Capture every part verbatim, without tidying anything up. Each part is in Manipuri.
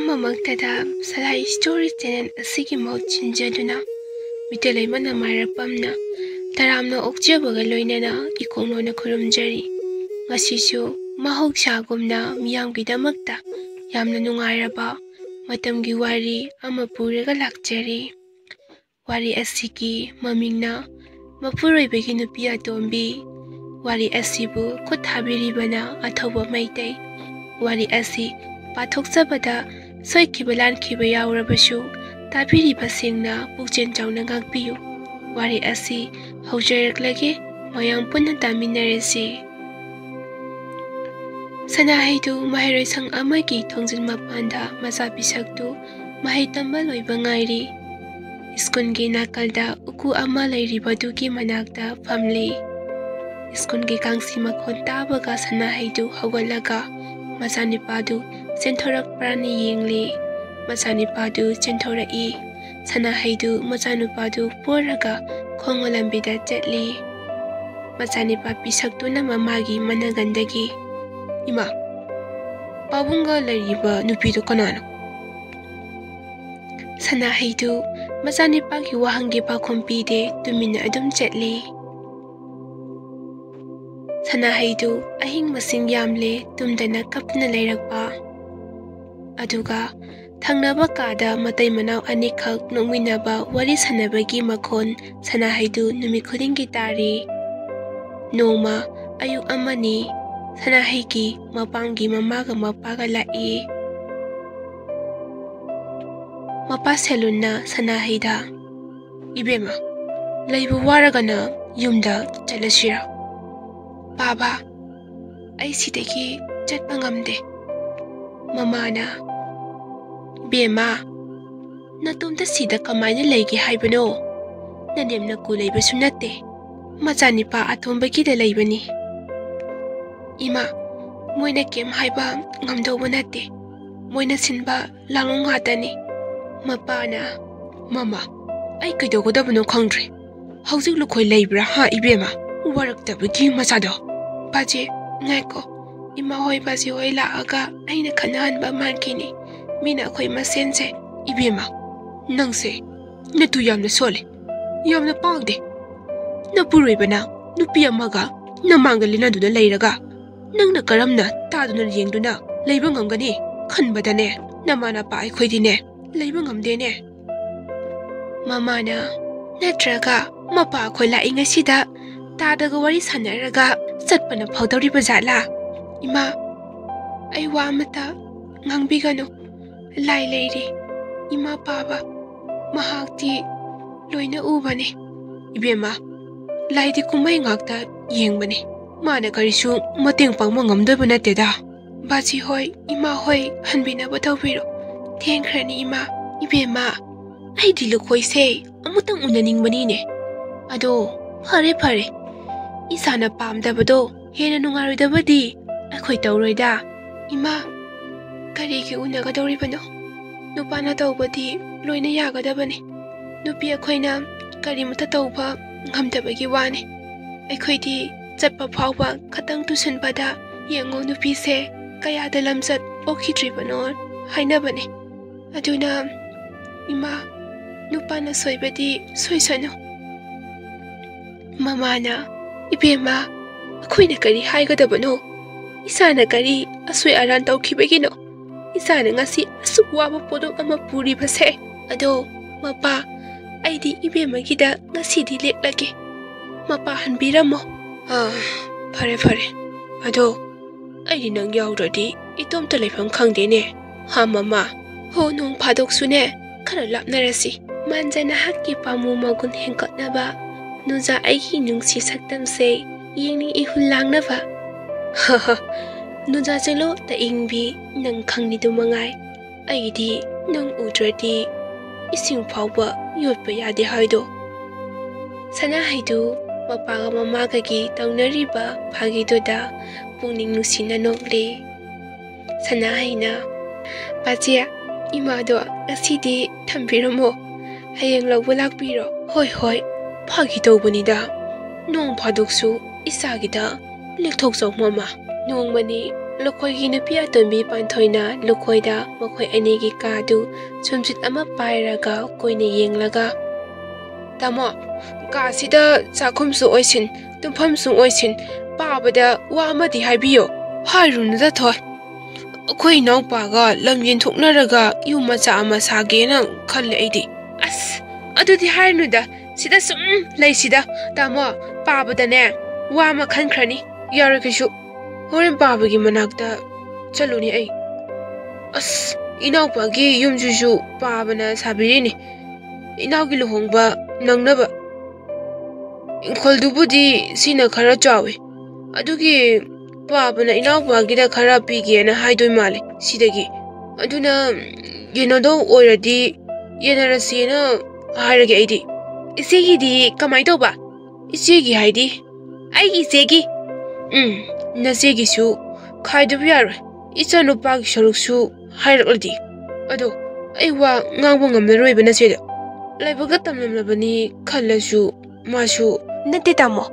ꯃꯃꯛꯇꯗ ꯁꯂꯥꯏ ꯁ꯭ꯇꯣꯔꯤ ꯆꯦꯅꯦꯜ ꯑꯁꯤꯒꯤ ꯃꯍꯨꯠ ꯁꯤꯟꯖꯗꯨꯅ ꯃꯤꯇꯩ ꯂꯩꯃꯅ ꯃꯥꯏꯔꯥꯄꯝꯅ ꯇꯔꯥꯝꯅ ꯑꯣꯛꯆꯕꯒ ꯂꯣꯏꯅꯅ ꯏꯀꯣꯛ ꯅꯣꯟꯅ ꯈꯨꯔꯨꯝꯖꯔꯤ꯫ ꯉꯁꯤꯁꯨ ꯃꯍꯧꯁꯥꯒꯨꯝꯅ ꯃꯤꯌꯥꯝꯒꯤꯗꯃꯛꯇ ꯌꯥꯝꯅ ꯅꯨꯡꯉꯥꯏꯔꯕ ꯃꯇꯝꯒꯤ ꯋꯥꯔꯤ ꯑꯃ ꯄꯨꯔꯒ ꯂꯥꯛꯆꯔꯤ꯫ ꯋꯥꯔꯤ ꯑꯁꯤꯒꯤ ꯃꯃꯤꯡꯅ ꯃꯄꯨꯔꯣꯏꯕꯒꯤ ꯅꯨꯄꯤ ꯑꯇꯣꯝꯕꯤ꯫ ꯋꯥꯔꯤ ꯑꯁꯤꯕꯨ ꯈꯨꯠ ꯊꯥꯕꯤꯔꯤꯕꯅ ꯑꯊꯧꯕ ꯃꯩꯇꯩ꯫ ꯋꯥꯔꯤ ꯑꯁꯤ ꯄꯥꯊꯣꯛꯆꯕꯗ ꯁꯣꯏꯈꯤꯕ ꯂꯥꯟꯈꯤꯕ ꯌꯥꯎꯔꯕꯁꯨ ꯇꯥꯕꯤꯔꯤꯕꯁꯤꯡꯅ ꯄꯨꯛꯆꯦꯜ ꯆꯥꯎꯅ ꯉꯥꯛꯄꯤꯌꯨ꯫ ꯋꯥꯔꯤ ꯑꯁꯤ ꯍꯧꯖꯔꯛꯂꯒꯦ, ꯃꯌꯥꯝ ꯄꯨꯟꯅ ꯇꯥꯃꯤꯟꯅꯔꯁꯤ꯫ ꯁꯅꯥꯍꯩꯗꯨ ꯃꯍꯩꯔꯣꯏꯁꯪ ꯑꯃꯒꯤ ꯊꯣꯡꯖꯤꯟ ꯃꯄꯥꯟꯗ ꯃꯆꯥ ꯄꯤꯁꯛꯇꯨ ꯃꯍꯩ ꯇꯝꯕ ꯂꯣꯏꯕ ꯉꯥꯏꯔꯤ꯫ ꯁ꯭ꯀꯨꯜꯒꯤ ꯅꯥꯀꯜꯗ ꯎꯀꯨ ꯑꯃ ꯂꯩꯔꯤꯕꯗꯨꯒꯤ ꯃꯅꯥꯛꯇ ꯐꯝꯂꯤ꯫ ꯁ꯭ꯀꯨꯜꯒꯤ ꯀꯥꯡꯁꯤ ꯃꯈꯣꯟ ꯇꯥꯕꯒ ꯁꯅꯥꯍꯩꯗꯨ ꯍꯧꯒꯠꯂꯒ ꯃꯆꯥꯅꯤꯄꯥꯗꯨ ꯆꯦꯟꯊꯣꯔꯛꯄ꯭ꯔꯥꯅ ꯌꯦꯡꯂꯤ꯫ ꯃꯆꯥꯅꯤꯄꯥꯗꯨ ꯆꯦꯟꯊꯣꯔꯛꯏ꯫ ꯁꯅꯥꯍꯩꯗꯨ ꯃꯆꯥꯅꯨꯄꯥꯗꯨ ꯄꯣꯔꯒ ꯈꯣꯡꯅ ꯂꯝꯕꯤꯗ ꯆꯠꯂꯤ꯫ ꯃꯆꯥꯅꯤꯄꯥ ꯄꯤꯁꯛꯇꯨꯅ ꯃꯃꯥꯒꯤ ꯃꯅꯒꯟꯗꯒꯤ, "ꯏꯃꯥ, ꯄꯥꯕꯨꯡꯒ ꯂꯩꯔꯤꯕ ꯅꯨꯄꯤꯗꯨ ꯀꯅꯥꯅꯣ?" ꯁꯅꯥꯍꯩꯗꯨ ꯃꯆꯥꯅꯤꯄꯥꯒꯤ ꯋꯥꯍꯪꯒꯤ ꯄꯥꯎꯈꯨꯝ ꯄꯤꯗꯦ, ꯇꯨꯃꯤꯟꯅ ꯑꯗꯨꯝ ꯆꯠꯂꯤ꯫ ꯁꯅꯥꯍꯩꯗꯨ ꯑꯍꯤꯡ ꯃꯁꯤꯡ ꯌꯥꯝꯂꯦ ꯇꯨꯝꯗꯅ ꯀꯞꯇꯨꯅ ꯂꯩꯔꯛꯄ꯫ ꯑꯗꯨꯒ ꯊꯪꯅꯕ ꯀꯥꯗ ꯃꯇꯩ ꯃꯅꯥꯎ ꯑꯅꯤꯈꯛ ꯅꯣꯛꯃꯤꯟꯅꯕ ꯋꯥꯔꯤ ꯁꯥꯟꯅꯕꯒꯤ ꯃꯈꯣꯟ ꯁꯅꯥꯍꯩꯗꯨ ꯅꯨꯃꯤꯠ ꯈꯨꯗꯤꯡꯒꯤ ꯇꯥꯔꯤ꯫ ꯅꯣꯡꯃ ꯑꯌꯨꯛ ꯑꯃꯅꯤ, ꯁꯅꯥꯍꯩꯒꯤ ꯃꯄꯥꯝꯒꯤ ꯃꯃꯥꯒ ꯃꯄꯥꯒ ꯂꯥꯛꯏ꯫ ꯃꯄꯥ ꯁꯦꯂꯨꯟꯅ ꯁꯅꯥꯍꯩꯗ, "ꯏꯕꯦꯝꯃ, ꯂꯩꯕ ꯋꯥꯔꯒꯅ ꯌꯨꯝꯗ ꯆꯠꯂꯁꯤꯔ?" "ꯕꯥꯕꯥ, ꯑꯩ ꯁꯤꯗꯒꯤ ꯆꯠꯄ ꯉꯝꯗꯦ꯫" ꯃꯃꯥꯅ, "ꯏꯕꯦꯝꯃ, ꯅꯇꯣꯝꯇ ꯁꯤꯗ ꯀꯃꯥꯏꯅ ꯂꯩꯒꯦ ꯍꯥꯏꯕꯅꯣ? ꯅꯅꯦꯝ ꯅꯀꯨ ꯂꯩꯕꯁꯨ ꯅꯠꯇꯦ꯫ ꯃꯆꯥꯅꯤꯄꯥ ꯑꯇꯣꯝꯕꯒꯤꯗ ꯂꯩꯕꯅꯤ꯫" "ꯏꯃꯥ, ꯃꯣꯏꯅ ꯀꯩꯝ ꯍꯥꯏꯕ ꯉꯝꯗꯧꯕ ꯅꯠꯇꯦ꯫ ꯃꯣꯏꯅ ꯁꯤꯟꯕ ꯂꯥꯡꯂꯣꯡ ꯉꯥꯛꯇꯅꯤ꯫" ꯃꯄꯥꯅ, "ꯃꯃꯥ, ꯑꯩ ꯀꯩꯗꯧꯒꯗꯕꯅꯣ ꯈꯪꯗ꯭ꯔꯦ꯫ ꯍꯧꯖꯤꯛ ꯂꯨꯈꯣꯏ ꯂꯩꯕ꯭ꯔꯥ ꯍꯥ ꯏꯕꯦꯝꯃ? ꯋꯥꯔꯛꯇꯕꯒꯤ ꯃꯆꯥꯗꯣ꯫" "ꯕꯥꯖꯦ, ꯉꯥꯏꯈꯣ꯫ ꯏꯃꯥ ꯍꯣꯏ ꯕꯥꯖꯦ ꯍꯣꯏ ꯂꯥꯛꯑꯒ ꯑꯩꯅ ꯈꯠꯅꯍꯟꯕ ꯃꯥꯟꯈꯤꯅꯤ꯫ ꯃꯤꯅ ꯑꯩꯈꯣꯏ ꯃꯁꯦꯟꯁꯦ꯫ ꯏꯕꯦꯝꯃ, ꯅꯪꯁꯦ ꯅꯇꯨ ꯌꯥꯝꯅ ꯁꯣꯜꯂꯦ, ꯌꯥꯝꯅ ꯄꯥꯡꯗꯦ꯫ ꯅꯄꯨꯔꯣꯏꯕꯅ ꯅꯨꯄꯤ ꯑꯃꯒ ꯅꯃꯥꯡꯗ ꯂꯦꯟꯅꯗꯨꯅ ꯂꯩꯔꯒ ꯅꯪꯅ ꯀꯔꯝꯅ ꯇꯥꯗꯨꯅ ꯌꯦꯡꯗꯨꯅ ꯂꯩꯕ ꯉꯝꯒꯅꯤ? ꯈꯟꯕꯗꯅꯦ, ꯅꯃꯥ ꯅꯄꯥ ꯑꯩꯈꯣꯏꯗꯤꯅꯦ ꯂꯩꯕ ꯉꯝꯗꯦꯅꯦ꯫ ꯃꯃꯥꯅ, ꯅꯠꯇ꯭ꯔꯒ ꯃꯄꯥ ꯑꯩꯈꯣꯏ ꯂꯥꯛꯏꯉꯩꯁꯤꯗ ꯇꯥꯗꯒ ꯋꯥꯔꯤ ꯁꯥꯟꯅꯔꯒ ꯆꯠꯄꯅ ꯐꯗꯧꯔꯤꯕ ꯖꯥꯠꯂꯥ? ꯏꯃꯥ, ꯑꯩ ꯋꯥ ꯑꯃꯇ ꯉꯥꯡꯕꯤꯒꯅꯨ꯫ ꯂꯥꯏ ꯂꯩꯔꯤ, ꯏꯃꯥ ꯄꯥꯕ, ꯃꯍꯥꯛꯇꯤ ꯂꯣꯏꯅ ꯎꯕꯅꯤ꯫ ꯏꯕꯦꯝꯃ, ꯂꯥꯏꯗꯤ ꯀꯨꯝꯍꯩ ꯉꯥꯛꯇ ꯌꯦꯡꯕꯅꯤ, ꯃꯥꯅ ꯀꯔꯤꯁꯨ ꯃꯇꯦꯡ ꯄꯥꯡꯕ ꯉꯝꯗꯣꯏꯕ ꯅꯠꯇꯦꯗ꯫ ꯕꯥꯖꯤ ꯍꯣꯏ, ꯏꯃꯥ ꯍꯣꯏ, ꯍꯟꯕꯤꯅꯕ ꯇꯧꯕꯤꯔꯣ꯫ ꯊꯦꯡꯈ꯭ꯔꯅꯤ ꯏꯃꯥ꯫ ꯏꯕꯦꯝꯃ, ꯑꯩꯗꯤ ꯂꯨꯈꯣꯏꯁꯦ ꯑꯃꯨꯛꯇꯪ ꯎꯅꯅꯤꯡꯕꯅꯤꯅꯦ꯫ ꯑꯗꯣ ꯐꯔꯦ ꯐꯔꯦ, ꯏꯁꯥꯅ ꯄꯥꯝꯗꯕꯗꯣ ꯍꯦꯟꯅ ꯅꯨꯡꯉꯥꯏꯔꯣꯏꯗꯕꯗꯤ ꯑꯩꯈꯣꯏ ꯇꯧꯔꯣꯏꯗ꯫ ꯏꯃꯥ, ꯀꯔꯤꯒꯤ ꯎꯅꯒꯗꯧꯔꯤꯕꯅꯣ? ꯅꯨꯄꯥꯅ ꯇꯧꯕꯗꯤ ꯂꯣꯏꯅ ꯌꯥꯒꯗꯕꯅꯤ꯫ ꯅꯨꯄꯤ ꯑꯩꯈꯣꯏꯅ ꯀꯔꯤꯃꯠꯇ ꯇꯧꯕ ꯉꯝꯗꯕꯒꯤ ꯋꯥꯅꯤ꯫ ꯑꯩꯈꯣꯏꯗꯤ ꯆꯠꯄ ꯐꯥꯎꯕ ꯈꯇꯪ ꯇꯨꯁꯤꯟꯕꯗ ꯌꯦꯡꯉꯣ, ꯅꯨꯄꯤꯁꯦ ꯀꯌꯥꯗ ꯂꯝꯆꯠ ꯑꯣꯛꯈꯤꯗ꯭ꯔꯤꯕꯅꯣ ꯍꯥꯏꯅꯕꯅꯤ꯫ ꯑꯗꯨꯅ ꯏꯃꯥ, ꯅꯨꯄꯥꯅ ꯁꯣꯏꯕꯗꯤ ꯁꯣꯏꯁꯅꯨ꯫ ꯃꯃꯥꯅ, ꯏꯕꯦꯝꯃ, ꯑꯩꯈꯣꯏꯅ ꯀꯔꯤ ꯍꯥꯏꯒꯗꯕꯅꯣ? ꯏꯁꯥꯅ ꯀꯔꯤ ꯑꯁꯣꯏ ꯑꯔꯥꯟ ꯇꯧꯈꯤꯕꯒꯤꯅꯣ ꯏꯁꯥꯅ ꯉꯁꯤ ꯑꯁꯨꯛ ꯋꯥꯕ ꯄꯣꯠꯂꯨꯝ ꯑꯃ ꯄꯨꯔꯤꯕꯁꯦ? ꯑꯗꯣ ꯃꯄꯥ, ꯑꯩꯗꯤ ꯏꯕꯦꯝꯃꯒꯤꯗ ꯉꯁꯤꯗꯤ ꯂꯦꯛꯂꯒꯦ꯫ ꯃꯄꯥ ꯍꯟꯕꯤꯔꯝꯃꯣ꯫ ꯑꯥ, ꯐꯔꯦ ꯐꯔꯦ꯫ ꯑꯗꯣ ꯑꯩꯗꯤ ꯅꯪ ꯌꯥꯎꯗ꯭ꯔꯗꯤ ꯏꯇꯣꯝꯇ ꯂꯩꯐꯝ ꯈꯪꯗꯦꯅꯦ꯫ ꯍꯥ ꯃꯃꯥ? ꯍꯣ, ꯅꯣꯡ ꯐꯥꯗꯣꯛꯁꯨꯅꯦ, ꯈꯔ ꯂꯥꯞꯅꯔꯁꯤ꯫ ꯃꯥꯟꯖ ꯅꯍꯥꯛꯀꯤ ꯄꯥꯝꯃꯨ ꯃꯒꯨꯟ ꯍꯦꯟꯒꯠꯅꯕ, ꯅꯨꯖꯥ ꯑꯩꯒꯤ ꯅꯨꯡꯁꯤ ꯁꯛꯇꯝꯁꯦ ꯌꯦꯡꯅꯤꯡ ꯏꯍꯨꯜ ꯂꯥꯡꯅꯕ꯫ ꯍꯥ ꯍꯥ, ꯅꯨꯖꯥ ꯆꯦꯂꯣ ꯇꯛꯏꯪꯕꯤ, ꯅꯪ ꯈꯪꯂꯤꯗꯨ ꯃꯉꯥꯏ꯫ ꯑꯩꯗꯤ ꯅꯪ ꯎꯗ꯭ꯔꯗꯤ ꯏꯁꯤꯡ ꯐꯥꯎꯕ ꯌꯣꯠꯄ ꯌꯥꯗꯦ ꯍꯥꯏꯗꯣ꯫ ꯁꯅꯥꯍꯩꯗꯨ ꯃꯄꯥꯒ ꯃꯃꯥꯒꯒꯤ ꯇꯧꯅꯔꯤꯕ ꯐꯥꯒꯤꯗꯨꯗ ꯄꯨꯛꯅꯤꯡ ꯅꯨꯡꯁꯤꯅ ꯅꯣꯛꯂꯤ꯫ ꯁꯅꯥꯍꯩꯅ, ꯄꯥꯆꯦ, ꯏꯃꯥꯗꯣ ꯉꯁꯤꯗꯤ ꯊꯝꯕꯤꯔꯝꯃꯣ, ꯍꯌꯦꯡ ꯂꯧꯕ ꯂꯥꯛꯄꯤꯔꯣ꯫ ꯍꯣꯏ ꯍꯣꯏ, ꯐꯥꯒꯤ ꯇꯧꯕꯅꯤꯗ, ꯅꯣꯡ ꯐꯥꯗꯣꯛꯁꯨ ꯏꯆꯥꯒꯤꯗ ꯂꯦꯛꯊꯣꯛꯆꯧ ꯃꯃꯥ꯫ ꯅꯣꯡꯃꯅꯤ ꯂꯨꯈꯣꯏꯒꯤ ꯅꯨꯄꯤ ꯑꯇꯣꯝꯕꯤ ꯄꯥꯟꯊꯣꯏꯅ ꯂꯨꯈꯣꯏꯗ ꯃꯈꯣꯏ ꯑꯅꯤꯒꯤ ꯀꯥꯗꯨ ꯁꯨꯝꯆꯤꯠ ꯑꯃ ꯄꯥꯏꯔꯒ ꯀꯣꯏꯅ ꯌꯦꯡꯂꯒ, "ꯇꯥꯃꯣ, ꯀꯥꯁꯤꯗ ꯆꯥꯛꯈꯨꯝꯁꯨ ꯑꯣꯏꯁꯤꯟ, ꯇꯨꯝꯐꯝꯁꯨ ꯑꯣꯏꯁꯤꯟ, ꯄꯥꯕꯗ ꯋꯥ ꯑꯃꯗꯤ ꯍꯥꯏꯕꯤꯌꯣ꯫" "ꯍꯥꯏꯔꯨꯅꯨꯗ ꯊꯣꯏ, ꯑꯩꯈꯣꯏ ꯏꯅꯥꯎꯄꯥꯒ ꯂꯝ ꯌꯦꯟꯊꯣꯛꯅꯔꯒ ꯌꯨꯝ ꯃꯆꯥ ꯑꯃ ꯁꯥꯒꯦꯅ ꯈꯜꯂꯦ ꯑꯩꯗꯤ꯫" "ꯑꯁ, ꯑꯗꯨꯗꯤ ꯍꯥꯏꯔꯨꯅꯨꯗ, ꯁꯤꯗ ꯁꯨꯝ ꯂꯩꯁꯤꯗ꯫ ꯇꯥꯃꯣ, ꯄꯥꯕꯗꯅꯦ ꯋꯥ ꯑꯃ ꯈꯟꯈ꯭ꯔꯅꯤ, ꯌꯥꯔꯣꯏ ꯀꯩꯁꯨ꯫ ꯍꯣꯔꯦꯟ ꯄꯥꯕꯒꯤ ꯃꯅꯥꯛꯇ ꯆꯠꯂꯨꯅꯤ ꯑꯩ꯫ ꯑꯁ, ꯏꯅꯥꯎꯄꯥꯒꯤ ꯌꯨꯝꯁꯤꯁꯨ ꯄꯥꯕꯅ ꯁꯥꯕꯤꯔꯤꯅꯤ, ꯏꯅꯥꯎꯒꯤ ꯂꯨꯍꯣꯡꯕ ꯅꯪꯅꯕ꯫ ꯏꯪꯈꯣꯜꯗꯨꯕꯨꯗꯤ ꯁꯤꯅ ꯈꯔ ꯆꯥꯎꯏ, ꯑꯗꯨꯒꯤ ꯄꯥꯕꯅ ꯏꯅꯥꯎꯄꯥꯒꯤꯗ ꯈꯔ ꯄꯤꯒꯦꯅ ꯍꯥꯏꯗꯣꯏ ꯃꯥꯜꯂꯦ ꯁꯤꯗꯒꯤ꯫ ꯑꯗꯨꯅ ꯌꯦꯟꯅꯗꯧ ꯑꯣꯏꯔꯗꯤ ꯌꯦꯟꯅꯔꯁꯦꯅ ꯍꯥꯏꯔꯒꯦ ꯑꯩꯗꯤ꯫" "ꯏꯆꯦꯒꯤꯗꯤ ꯀꯃꯥꯏ ꯇꯧꯕ?" "ꯏꯆꯦꯒꯤ ꯍꯥꯏꯗꯤ?" "ꯑꯩꯒꯤ ꯏꯆꯦꯒꯤ꯫" "ꯎꯝ, ꯅꯆꯦꯒꯤꯁꯨ ꯈꯥꯏꯗꯕ ꯌꯥꯔꯣꯏ, ꯏꯆꯥꯅꯨꯄꯥꯒꯤ ꯁꯔꯨꯛꯁꯨ ꯍꯥꯏꯔꯛꯂꯗꯤ꯫ ꯑꯗꯣ ꯑꯩ ꯋꯥ ꯉꯥꯡꯕ ꯉꯝꯂꯔꯣꯏꯕ ꯅꯆꯦꯗ꯫ ꯂꯥꯏꯕꯛꯇ ꯇꯝꯂꯝꯂꯕꯅꯤ ꯈꯜꯂꯁꯨ ꯃꯥꯁꯨ꯫" "ꯅꯠꯇꯦ ꯇꯥꯃꯣ,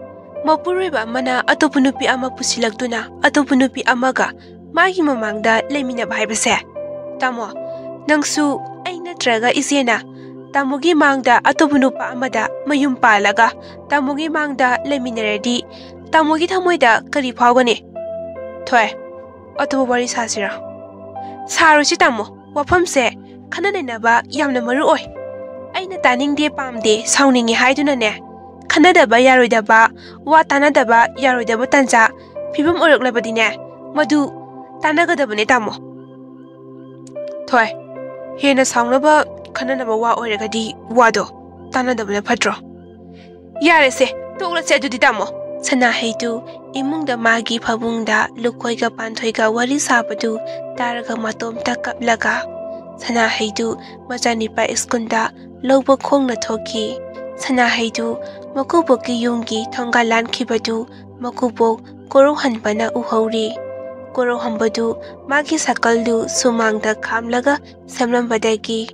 ꯃꯄꯨꯔꯣꯏꯕ ꯑꯃꯅ ꯑꯇꯣꯞꯄ ꯅꯨꯄꯤ ꯑꯃ ꯄꯨꯁꯤꯜꯂꯛꯇꯨꯅ ꯑꯇꯣꯞꯄ ꯅꯨꯄꯤ ꯑꯃꯒ ꯃꯥꯒꯤ ꯃꯃꯥꯡꯗ ꯂꯩꯃꯤꯟꯅꯕ ꯍꯥꯏꯕꯁꯦ, ꯇꯥꯃꯣ, ꯅꯪꯁꯨ ꯑꯩ ꯅꯠꯇ꯭ꯔꯒ ꯏꯆꯦꯅ ꯇꯥꯃꯣꯒꯤ ꯃꯥꯡꯗ ꯑꯇꯣꯞꯄ ꯅꯨꯄꯥ ꯑꯃꯗ ꯃꯌꯨꯝ ꯄꯥꯜꯂꯒ ꯇꯥꯃꯣꯒꯤ ꯃꯥꯡꯗ ꯂꯩꯃꯤꯟꯅꯔꯗꯤ ꯇꯥꯃꯣꯒꯤ ꯊꯃꯣꯏꯗ ꯀꯔꯤ ꯐꯥꯎꯒꯅꯤ?" "ꯊꯣꯏ, ꯑꯇꯣꯞꯄ ꯋꯥꯔꯤ ꯁꯥꯁꯤꯔꯥ?" "ꯁꯥꯔꯣꯏꯁꯤ ꯇꯥꯃꯣ, ꯋꯥꯐꯝꯁꯦ ꯈꯟꯅ ꯅꯩꯅꯕ ꯌꯥꯝꯅ ꯃꯔꯨ ꯑꯣꯏ꯫ ꯑꯩꯅ ꯇꯥꯅꯤꯡꯗꯦ, ꯄꯥꯝꯗꯦ, ꯁꯥꯎꯅꯤꯡꯉꯤ ꯍꯥꯏꯗꯨꯅꯅꯦ ꯈꯟꯅꯗꯕ ꯌꯥꯔꯣꯏꯗꯕ, ꯋꯥ ꯇꯥꯅꯗꯕ ꯌꯥꯔꯣꯏꯗꯕ ꯇꯥꯟꯖꯥ, ꯐꯤꯕꯝ ꯑꯣꯏꯔꯛꯂꯕꯗꯤꯅꯦ ꯃꯗꯨ ꯇꯥꯟꯅꯒꯗꯕꯅꯦ ꯇꯥꯃꯣ꯫" "ꯊꯣꯏ, ꯍꯦꯟꯅ ꯁꯥꯎꯅꯕ ꯈꯟꯅꯅꯕ ꯋꯥ ꯑꯣꯏꯔꯒꯗꯤ ꯋꯥꯗꯣ ꯇꯥꯟꯅꯗꯕꯅ ꯐꯠꯇ꯭ꯔꯣ?" "ꯌꯥꯔꯦꯁꯦ, ꯇꯣꯛꯂꯁꯦ ꯑꯗꯨꯗꯤ ꯇꯥꯃꯣ꯫" ꯁꯅꯥꯍꯩꯗꯨ ꯏꯃꯨꯡꯗ ꯃꯥꯒꯤ ꯐꯃꯨꯡꯗ ꯂꯨꯈꯣꯏꯒ ꯄꯥꯟꯊꯣꯏꯒ ꯋꯥꯔꯤ ꯁꯥꯕꯗꯨ ꯇꯥꯔꯒ ꯃꯇꯣꯝꯇ ꯀꯞꯂꯒ ꯁꯅꯥꯍꯩꯗꯨ ꯃꯆꯥꯅꯤꯄꯥ ꯁ꯭ꯀꯨꯜꯗ ꯂꯧꯕ ꯈꯣꯡꯅ ꯊꯣꯛꯈꯤ꯫ ꯁꯅꯥꯍꯩꯗꯨ ꯃꯀꯨꯕꯣꯛꯀꯤ ꯌꯨꯝꯒꯤ ꯊꯣꯡꯒꯥꯜ ꯂꯥꯟꯈꯤꯕꯗꯨ ꯃꯀꯨꯕꯣꯛ ꯀꯣꯔꯧꯍꯟꯕꯅ ꯎꯍꯧꯔꯤ꯫ ꯀꯣꯔꯧꯍꯟꯕꯗꯨ ꯃꯥꯒꯤ ꯁꯥꯏꯀꯜꯗꯨ ꯁꯨꯃꯥꯡꯗ ꯈꯥꯝꯂꯒ ꯁꯦꯝꯂꯝꯕꯗꯒꯤ,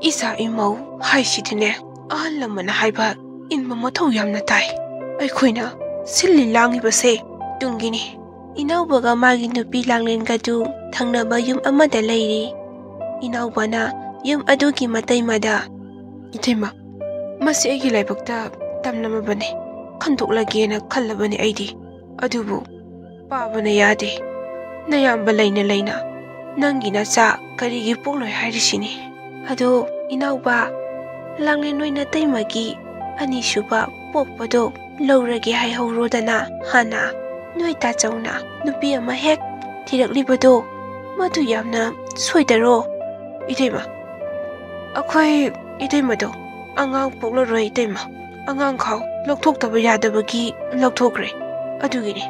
"ꯏꯆꯥ ꯏꯃꯧ ꯍꯥꯏꯁꯤꯗꯤꯅꯦ, ꯑꯍꯜ ꯂꯃꯟ ꯍꯥꯏꯕ ꯏꯟꯕ ꯃꯊꯧ ꯌꯥꯝꯅ ꯇꯥꯏ꯫ ꯑꯩꯈꯣꯏꯅ ꯁꯤꯜꯂꯤ ꯂꯥꯡꯉꯤꯕꯁꯦ ꯇꯨꯡꯒꯤꯅꯤ꯫ ꯏꯅꯥꯎꯕꯒ ꯃꯥꯒꯤ ꯅꯨꯄꯤ ꯂꯥꯡꯂꯦꯟꯒꯗꯨ ꯊꯪꯅꯕ ꯌꯨꯝ ꯑꯃꯗ ꯂꯩꯔꯤ꯫ ꯏꯅꯥꯎꯕꯅ ꯌꯨꯝ ꯑꯗꯨꯒꯤ ꯃꯇꯩꯃꯗ, "ꯏꯇꯩꯃ, ꯃꯁꯤ ꯑꯩꯒꯤ ꯂꯥꯏꯕꯛꯇ ꯇꯝꯂꯝꯃꯕꯅꯤ, ꯈꯟꯗꯣꯛꯂꯒꯦꯅ ꯈꯜꯂꯕꯅꯤ ꯑꯩꯗꯤ꯫ ꯑꯗꯨꯕꯨ ꯄꯥꯕꯅ ꯌꯥꯗꯦ꯫ ꯅꯌꯥꯝꯕ ꯂꯩꯅ ꯂꯩꯅ ꯅꯪꯒꯤ ꯅꯆꯥ ꯀꯔꯤꯒꯤ ꯄꯣꯛꯂꯣꯏ ꯍꯥꯏꯔꯤꯁꯤꯅꯤ?" "ꯑꯗꯣ ꯏꯅꯥꯎꯕ, ꯂꯥꯡꯂꯦꯟ ꯅꯣꯏ ꯅꯇꯩꯃꯒꯤ ꯑꯅꯤꯁꯨꯕ ꯄꯣꯛꯄꯗꯣ ꯂꯧꯔꯒꯦ ꯍꯥꯏꯍꯧꯔꯣꯗꯅ ꯍꯥꯟꯅ꯫ ꯅꯣꯏ ꯇꯥꯆꯧꯅ ꯅꯨꯄꯤ ꯑꯃ ꯍꯦꯛ ꯊꯤꯔꯛꯂꯤꯕꯗꯣ, ꯃꯗꯨ ꯌꯥꯝꯅ ꯁꯣꯏꯗꯔꯣ?" "ꯏꯇꯩꯃ, ꯑꯩꯈꯣꯏ ꯏꯇꯩꯃꯗꯣ ꯑꯉꯥꯡ ꯄꯣꯛꯂꯔꯣꯏ ꯏꯇꯩꯃ꯫ ꯑꯉꯥꯡ ꯈꯥꯎ ꯂꯧꯊꯣꯛꯇꯕ ꯌꯥꯗꯕꯒꯤ ꯂꯧꯊꯣꯛꯈ꯭ꯔꯦ꯫ ꯑꯗꯨꯒꯤꯅꯤ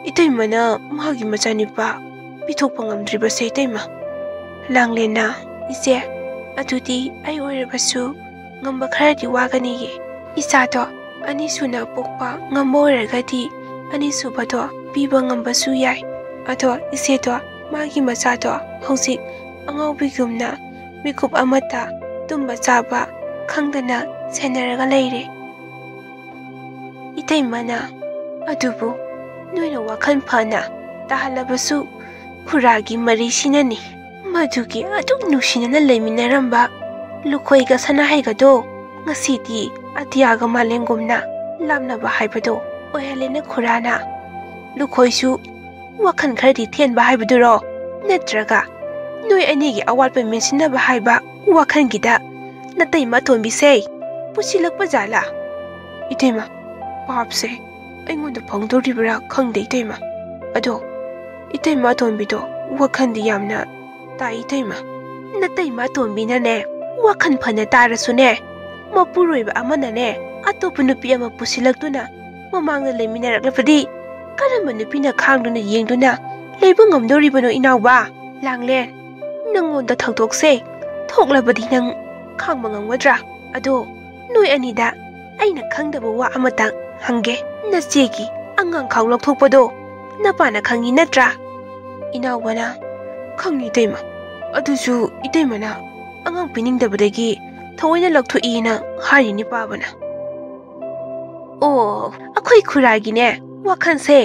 ꯏꯇꯩꯃꯅ ꯃꯥꯒꯤ ꯃꯆꯥꯅꯤꯄꯥ ꯄꯤꯊꯣꯛꯄ ꯉꯝꯗ꯭ꯔꯤꯕꯁꯦ ꯏꯇꯩꯃ꯫" ꯂꯥꯡꯂꯦꯟꯅ, "ꯏꯆꯦ, ꯑꯗꯨꯗꯤ ꯑꯩ ꯑꯣꯏꯔꯕꯁꯨ ꯉꯝꯕ ꯈꯔꯗꯤ ꯋꯥꯒꯅꯤꯌꯦ꯫ ꯏꯆꯥꯗꯣ ꯑꯅꯤꯁꯨꯅ ꯄꯣꯛꯄ ꯉꯝꯕ ꯑꯣꯏꯔꯒꯗꯤ ꯑꯅꯤꯁꯨꯕꯗꯣ ꯄꯤꯕ ꯉꯝꯕꯁꯨ ꯌꯥꯏ꯫ ꯑꯗꯣ ꯏꯆꯦꯗꯣ ꯃꯥꯒꯤ ꯃꯆꯥꯗꯣ ꯍꯧꯖꯤꯛ ꯑꯉꯥꯎꯕꯤꯒꯨꯝꯅ ꯃꯤꯀꯨꯞ ꯑꯃꯠꯇ ꯇꯨꯝꯕ ꯆꯥꯕ ꯈꯪꯗꯅ ꯁꯦꯟꯅꯔꯒ ꯂꯩꯔꯦ꯫" ꯏꯇꯩꯃꯅ, "ꯑꯗꯨꯕꯨ ꯅꯣꯏꯅ ꯋꯥꯈꯜ ꯐꯅ ꯇꯥꯍꯜꯂꯕꯁꯨ ꯈꯨꯔꯥꯒꯤ ꯃꯔꯤꯁꯤꯅꯅꯤ꯫ ꯃꯗꯨꯒꯤ ꯑꯗꯨꯛ ꯅꯨꯡꯁꯤꯅꯅ ꯂꯩꯃꯤꯟꯅꯔꯝꯕ ꯂꯨꯈꯣꯏꯒ ꯁꯅꯥꯍꯩꯒꯗꯣ ꯉꯁꯤꯗꯤ ꯑꯇꯤꯌꯥꯒ ꯃꯥꯂꯦꯝꯒꯨꯝꯅ ꯂꯥꯞꯅꯕ ꯍꯥꯏꯕꯗꯣ ꯑꯣꯏꯍꯜꯂꯦꯅ ꯈꯨꯔꯥꯅ꯫ ꯂꯨꯈꯣꯏꯁꯨ ꯋꯥꯈꯜ ꯈꯔꯗꯤ ꯊꯦꯟꯕ ꯍꯥꯏꯕꯗꯨꯔꯣ? ꯅꯠꯇ꯭ꯔꯒ ꯅꯣꯏ ꯑꯅꯤꯒꯤ ꯑꯋꯥꯠꯄ ꯃꯦꯟꯁꯤꯟꯅꯕ ꯍꯥꯏꯕ ꯋꯥꯈꯜꯒꯤꯗ ꯅꯇꯩꯃ ꯑꯇꯣꯝꯕꯤꯁꯦ ꯄꯨꯁꯤꯜꯂꯛꯄ ꯖꯥꯠꯂꯥ?" "ꯏꯇꯩꯃ, ꯄꯥꯞꯁꯦ ꯑꯩꯉꯣꯟꯗ ꯐꯪꯗꯧꯔꯤꯕ꯭ꯔꯥ ꯈꯪꯗꯦ ꯏꯇꯩꯃ꯫ ꯑꯗꯣ ꯏꯇꯩꯃ ꯑꯇꯣꯝꯕꯤꯗꯣ ꯋꯥꯈꯜꯗꯤ ꯌꯥꯝꯅ ꯇꯥꯏ ꯏꯇꯩꯃ꯫" "ꯅꯇꯩꯃ ꯑꯇꯣꯝꯕꯤꯅꯅꯦ ꯋꯥꯈꯜ ꯐꯅ ꯇꯥꯔꯁꯨꯅꯦ, ꯃꯄꯨꯔꯣꯏꯕ ꯑꯃꯅꯅꯦ ꯑꯇꯣꯞꯄ ꯅꯨꯄꯤ ꯑꯃ ꯄꯨꯁꯤꯜꯂꯛꯇꯨꯅ ꯃꯃꯥꯡꯗ ꯂꯩꯃꯤꯟꯅꯔꯛꯂꯕꯗꯤ ꯀꯔꯝꯕ ꯅꯨꯄꯤꯅ ꯈꯥꯡꯗꯨꯅ ꯌꯦꯡꯗꯨꯅ ꯂꯩꯕ ꯉꯝꯗꯧꯔꯤꯕꯅꯣ ꯏꯅꯥꯎꯕ? ꯂꯥꯡꯂꯦꯟ, ꯅꯪꯉꯣꯟꯗ ꯊꯧꯗꯣꯛꯁꯦ ꯊꯣꯛꯂꯕꯗꯤ ꯅꯪ ꯈꯥꯡꯕ ꯉꯝꯒꯗ꯭ꯔꯥ? ꯑꯗꯣ ꯅꯣꯏ ꯑꯅꯤꯗ ꯑꯩꯅ ꯈꯪꯗꯕ ꯋꯥ ꯑꯃꯇꯪ ꯍꯪꯒꯦ꯫ ꯅꯆꯦꯒꯤ ꯑꯉꯥꯡ ꯈꯥꯎ ꯂꯧꯊꯣꯛꯄꯗꯣ ꯅꯄꯥꯅ ꯈꯪꯉꯤ ꯅꯠꯇ꯭ꯔꯥ?" ꯏꯅꯥꯎꯕꯅ, "ꯈꯪꯉꯤ ꯏꯇꯩꯃ, ꯑꯗꯨꯁꯨ ꯏꯇꯩꯃꯅ ꯑꯉꯥꯡ ꯄꯤꯅꯤꯡꯗꯕꯗꯒꯤ ꯊꯑꯣꯏꯅ ꯂꯧꯊꯣꯛꯏꯅ ꯍꯥꯏꯔꯤꯅꯤ ꯄꯥꯕꯅ꯫" "ꯑꯣ, ꯑꯩꯈꯣꯏ ꯈꯨꯔꯥꯒꯤꯅꯦ ꯋꯥꯈꯜꯁꯦ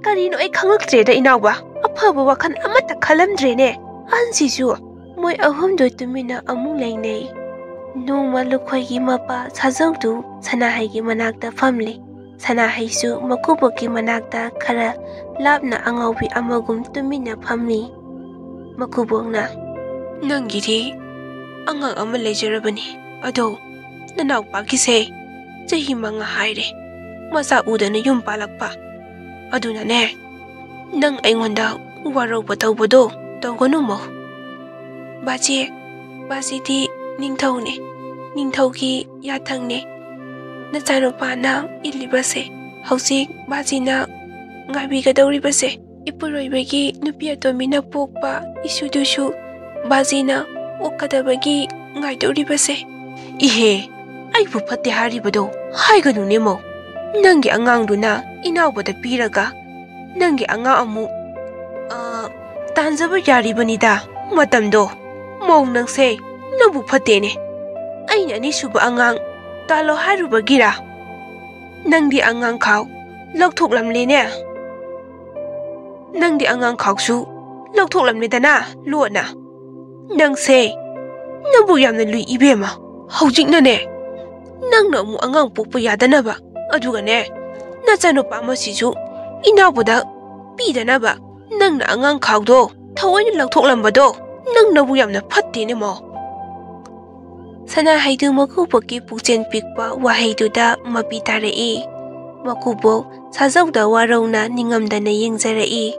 ꯀꯔꯤꯅꯣ ꯑꯩ ꯈꯪꯂꯛꯇ꯭ꯔꯦꯗ, ꯏꯅꯥꯎꯕ꯫ ꯑꯐꯕ ꯋꯥꯈꯜ ꯑꯃꯠꯇ ꯈꯜꯂꯝꯗ꯭ꯔꯦꯅꯦ꯫ ꯑꯍꯟꯁꯤꯁꯨ꯫ ꯃꯣꯏ ꯑꯍꯨꯝꯗꯨ ꯇꯨꯃꯤꯟꯅ ꯑꯃꯨꯛ ꯂꯩꯅꯩ꯫ ꯅꯣꯡꯃ ꯂꯨꯈꯣꯏꯒꯤ ꯃꯄꯥ ꯁꯥꯖꯧꯗꯨ ꯁꯅꯥꯍꯩꯒꯤ ꯃꯅꯥꯛꯇ ꯐꯝꯂꯤ꯫ ꯁꯅꯥꯍꯩꯁꯨ ꯃꯀꯨꯕꯣꯛꯀꯤ ꯃꯅꯥꯛꯇ ꯈꯔ ꯂꯥꯞꯅ ꯑꯉꯥꯎꯕꯤ ꯑꯃꯒꯨꯝ ꯇꯨꯃꯤꯟꯅ ꯐꯝꯃꯤ꯫ ꯃꯀꯨꯕꯣꯛꯅ, "ꯅꯪꯒꯤꯗꯤ ꯑꯉꯥꯡ ꯑꯃ ꯂꯩꯖꯔꯕꯅꯤ, ꯑꯗꯣ ꯅꯅꯥꯎꯄꯥꯒꯤꯁꯦ ꯆꯍꯤ ꯃꯉꯥ ꯍꯥꯏꯔꯦ, ꯃꯆꯥ ꯎꯗꯅ ꯌꯨꯝ ꯄꯥꯜꯂꯛꯄ꯫ ꯑꯗꯨꯅꯅꯦ, ꯅꯪ ꯑꯩꯉꯣꯟꯗ ꯋꯥꯔꯧꯕ ꯇꯧꯕꯗꯣ ꯇꯧꯒꯅꯨ ꯃꯧ꯫ ꯕꯥꯖꯤ, ꯕꯥꯖꯤꯗꯤ ꯅꯤꯡꯊꯧꯅꯦ, ꯅꯤꯡꯊꯧꯒꯤ ꯌꯥꯊꯪꯅꯦ꯫ ꯅꯆꯥꯅꯨꯄꯥꯅ ꯏꯜꯂꯤꯕꯁꯦ, ꯍꯧꯖꯤꯛ ꯕꯥꯖꯤꯅ ꯉꯥꯏꯕꯤꯒꯗꯧꯔꯤꯕꯁꯦ, ꯏꯄꯨꯔꯣꯏꯕꯒꯤ ꯅꯨꯄꯤ ꯑꯇꯣꯝꯕꯤꯅ ꯄꯣꯛꯄ ꯏꯁꯨꯗꯨꯁꯨ ꯕꯥꯖꯤꯅ ꯑꯣꯛꯀꯗꯕꯒꯤ ꯉꯥꯏꯗꯧꯔꯤꯕꯁꯦ꯫" "ꯏꯍꯦ, ꯑꯩꯕꯨ ꯐꯠꯇꯦ ꯍꯥꯏꯔꯤꯕꯗꯣ ꯍꯥꯏꯒꯅꯨꯅꯦ ꯃꯧ꯫ ꯅꯪꯒꯤ ꯑꯉꯥꯡꯗꯨꯅ ꯏꯅꯥꯎꯕꯗ ꯄꯤꯔꯒ ꯅꯪꯒꯤ ꯑꯉꯥꯡ ꯑꯃꯨꯛ, ꯑ, ꯇꯥꯟꯖꯕ ꯌꯥꯔꯤꯕꯅꯤꯗ ꯃꯇꯝꯗꯣ꯫ ꯃꯧ ꯅꯪꯁꯦ, ꯅꯪꯕꯨ ꯐꯠꯇꯦꯅꯦ꯫ ꯑꯩꯅ ꯑꯅꯤꯁꯨꯕ ꯑꯉꯥꯡ ꯇꯥꯜꯂꯣ ꯍꯥꯏꯔꯨꯕꯒꯤꯔ? ꯅꯪꯗꯤ ꯑꯉꯥꯡ ꯈꯥꯎ ꯂꯧꯊꯣꯛꯂꯝꯂꯦꯅꯦ꯫ ꯅꯪꯗꯤ ꯑꯉꯥꯡ ꯈꯥꯎꯁꯨ ꯂꯧꯊꯣꯛꯂꯝꯂꯦꯗꯅ ꯂꯣꯟꯅ꯫ ꯅꯪꯁꯦ, ꯅꯪꯕꯨ ꯌꯥꯝꯅ ꯂꯨꯏ ꯏꯕꯦꯝꯃ꯫ ꯍꯧꯖꯤꯛꯅꯅꯦ, ꯅꯪꯅ ꯑꯃꯨꯛ ꯑꯉꯥꯡ ꯄꯣꯛꯄ ꯌꯥꯗꯅꯕ, ꯑꯗꯨꯒꯅꯦ, ꯅꯆꯥꯅꯨꯄꯥ ꯑꯃꯁꯤꯁꯨ ꯏꯅꯥꯎꯕꯗ ꯄꯤꯗꯅꯕ ꯅꯪꯅ ꯑꯉꯥꯡ ꯈꯥꯎꯗꯣ ꯊꯑꯣꯏꯅ ꯂꯧꯊꯣꯛꯂꯝꯕꯗꯣ ꯅꯪꯅꯕꯨ ꯌꯥꯝꯅ ꯐꯠꯇꯦꯅꯦ ꯃꯧ꯫" ꯁꯅꯥꯍꯩꯗꯨ ꯃꯀꯨꯕꯣꯛꯀꯤ ꯄꯨꯛꯆꯦꯜ ꯄꯤꯛꯄ ꯋꯥꯍꯩꯗꯨꯗ ꯃꯄꯤ ꯇꯥꯔꯛꯏ꯫ ꯃꯀꯨꯕꯣꯛ ꯁꯥꯖꯧꯗ ꯋꯥꯔꯧꯅ ꯅꯤꯡꯉꯝꯗꯅ ꯌꯦꯡꯖꯔꯛꯏ꯫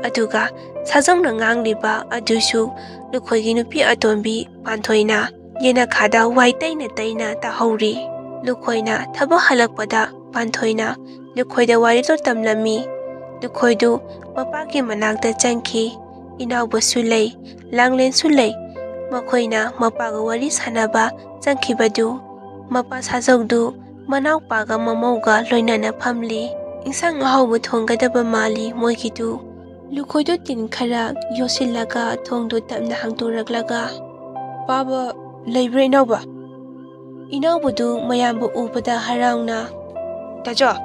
ꯑꯗꯨꯒ ꯁꯥꯖꯧꯅ ꯉꯥꯡꯂꯤꯕ ꯑꯗꯨꯁꯨ ꯂꯨꯈꯣꯏꯒꯤ ꯅꯨꯄꯤ ꯑꯇꯣꯝꯕꯤ ꯄꯥꯟꯊꯣꯏꯅ ꯌꯦꯅꯈꯥꯗ ꯋꯥꯏ ꯇꯩꯅ ꯇꯩꯅ ꯇꯥꯍꯧꯔꯤ꯫ ꯂꯨꯈꯣꯏꯅ ꯊꯕꯛ ꯍꯜꯂꯛꯄꯗ ꯄꯥꯟꯊꯣꯏꯅ ꯂꯨꯈꯣꯏꯗ ꯋꯥꯔꯤꯗꯣ ꯇꯝꯂꯝꯃꯤ꯫ ꯂꯨꯈꯣꯏꯗꯨ ꯃꯄꯥꯒꯤ ꯃꯅꯥꯛꯇ ꯆꯪꯈꯤ꯫ ꯏꯅꯥꯎꯕꯁꯨ ꯂꯩ, ꯂꯥꯡꯂꯦꯟꯁꯨ ꯂꯩ꯫ ꯃꯈꯣꯏꯅ ꯃꯄꯥꯒ ꯋꯥꯔꯤ ꯁꯥꯟꯅꯕ ꯆꯪꯈꯤꯕꯗꯨ ꯃꯄꯥ ꯁꯥꯖꯧꯗꯨ ꯃꯅꯥꯎꯄꯥꯒ ꯃꯃꯧꯒ ꯂꯣꯏꯅꯅ ꯐꯝꯂꯤ꯫ ꯏꯟꯁꯥꯡ ꯑꯍꯥꯎꯕ ꯊꯣꯡꯒꯗꯕ ꯃꯥꯜꯂꯤ ꯃꯣꯏꯒꯤꯗꯨ꯫ ꯂꯨꯈꯣꯏꯗꯨ ꯇꯤꯟ ꯈꯔ ꯌꯣꯠꯁꯤꯜꯂꯒ ꯊꯣꯡꯗꯨ ꯇꯞꯅ ꯍꯥꯡꯗꯣꯔꯛꯂꯒ, "ꯄꯥꯕ ꯂꯩꯕ꯭ꯔꯥ ꯏꯅꯥꯎꯕ?" ꯏꯅꯥꯎꯕꯗꯨ ꯃꯌꯥꯝꯕꯨ ꯎꯕꯗ ꯍꯔꯥꯎꯅ, "ꯇꯥꯆꯧ,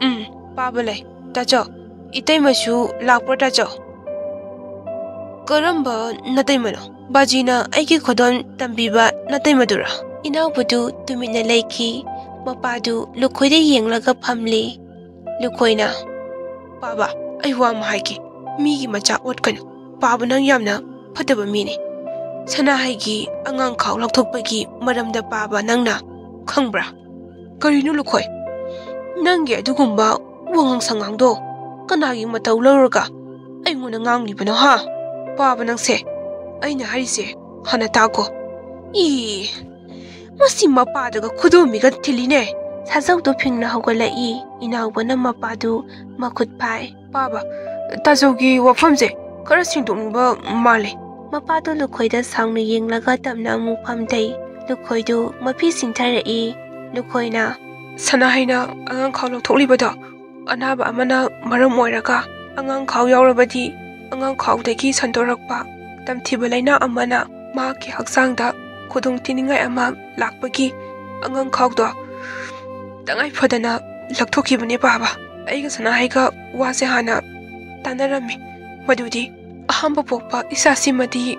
ꯎꯝ, ꯄꯥꯕ ꯂꯩ꯫ ꯇꯥꯆꯧ, ꯏꯇꯩꯃꯁꯨ ꯂꯥꯛꯄ꯭ꯔꯣ, ꯇꯥꯆꯧ? ꯀꯔꯝꯕ ꯅꯇꯩꯃꯅꯣ? ꯕꯥꯖꯤꯅ ꯑꯩꯒꯤ ꯈꯨꯗꯣꯜ ꯇꯝꯕꯤꯕ ꯅꯇꯩꯃꯗꯨꯔꯥ? ꯏꯅꯥꯎꯕꯗꯨ ꯇꯨꯃꯤꯟꯅ ꯂꯩꯈꯤ꯫ ꯃꯄꯥꯗꯨ ꯂꯨꯈꯣꯏꯗ ꯌꯦꯡꯂꯒ ꯐꯝꯂꯤ꯫ ꯂꯨꯈꯣꯏꯅ, "ꯄꯥꯕ, ꯑꯩ ꯋꯥ ꯑꯃ ꯍꯥꯏꯒꯦ꯫ ꯃꯤꯒꯤ ꯃꯆꯥ ꯑꯣꯠꯀꯅꯨ꯫ ꯄꯥꯕ, ꯅꯪ ꯌꯥꯝꯅ ꯐꯠꯇꯕ ꯃꯤꯅꯤ꯫ ꯁꯅꯥꯍꯩꯒꯤ ꯑꯉꯥꯡ ꯈꯥꯎ ꯂꯧꯊꯣꯛꯄꯒꯤ ꯃꯔꯝꯗ ꯄꯥꯕ ꯅꯪꯅ ꯈꯪꯕ꯭ꯔꯥ?" "ꯀꯔꯤꯅꯣ ꯂꯨꯈꯣꯏ? ꯅꯪꯒꯤ ꯑꯗꯨꯒꯨꯝꯕ ꯋꯥꯉꯥꯡ ꯁꯉꯥꯡꯗꯣ ꯀꯅꯥꯒꯤ ꯃꯇꯧ ꯂꯧꯔꯒ ꯑꯩꯉꯣꯟꯗ ꯉꯥꯡꯂꯤꯕꯅꯣ, ꯍꯥ? ꯄꯥꯕ, ꯅꯪꯁꯦ, ꯑꯩꯅ ꯍꯥꯏꯔꯤꯁꯦ ꯍꯥꯟꯅ ꯇꯥꯀꯣ꯫ ꯏ, ꯃꯁꯤ ꯃꯄꯥꯗꯒ ꯈꯨꯗꯣꯝꯕꯤꯒ ꯊꯤꯜꯂꯤꯅꯦ!" ꯁꯥꯖꯧꯗꯨ ꯐꯤꯡꯅ ꯍꯧꯒꯠꯂꯛꯏ꯫ ꯏꯅꯥꯎꯕꯅ ꯃꯄꯥꯗꯨ ꯃꯈꯨꯠ ꯐꯥꯏ꯫ "ꯄꯥꯕ, ꯇꯥꯖꯧꯒꯤ ꯋꯥꯐꯝꯁꯦ ꯈꯔ ꯁꯦꯡꯗꯣꯛꯅꯤꯡꯕ ꯃꯥꯜꯂꯦ꯫" ꯃꯄꯥꯗꯨ ꯂꯨꯈꯣꯏꯗ ꯁꯥꯎꯅ ꯌꯦꯡꯂꯒ ꯇꯞꯅ ꯑꯃꯨꯛ ꯐꯝꯊꯩ꯫ ꯂꯨꯈꯣꯏꯗꯨ ꯃꯐꯤ ꯁꯤꯟꯊꯔꯛꯏ꯫ ꯂꯨꯈꯣꯏꯅ, "ꯁꯅꯥꯍꯩꯅ ꯑꯉꯥꯡ ꯈꯥꯎ ꯂꯧꯊꯣꯛꯂꯤꯕꯗꯣ ꯑꯅꯥꯕ ꯑꯃꯅ ꯃꯔꯝ ꯑꯣꯏꯔꯒ, ꯑꯉꯥꯡ ꯈꯥꯎ ꯌꯥꯎꯔꯕꯗꯤ ꯑꯉꯥꯡ ꯈꯥꯎꯗꯒꯤ ꯁꯟꯗꯣꯔꯛꯄ ꯇꯝꯊꯤꯕ ꯂꯥꯏꯅꯥ ꯑꯃꯅ ꯃꯍꯥꯛꯀꯤ ꯍꯛꯆꯥꯡꯗ ꯈꯨꯗꯣꯡ ꯊꯤꯅꯤꯡꯉꯥꯏ ꯑꯃ ꯂꯥꯛꯄꯒꯤ ꯑꯉꯥꯡ ꯈꯥꯎꯗꯣ ꯇꯉꯥꯏ ꯐꯗꯅ ꯂꯧꯊꯣꯛꯈꯤꯕꯅꯦ ꯄꯥꯕ꯫ ꯑꯩꯒ ꯁꯅꯥꯍꯩꯒ ꯋꯥꯁꯦ ꯍꯥꯟꯅ ꯇꯥꯟꯅꯔꯝꯃꯤ꯫ ꯃꯗꯨꯗꯤ ꯑꯍꯥꯟꯕ ꯄꯣꯛꯄ ꯏꯆꯥꯁꯤꯃꯗꯤ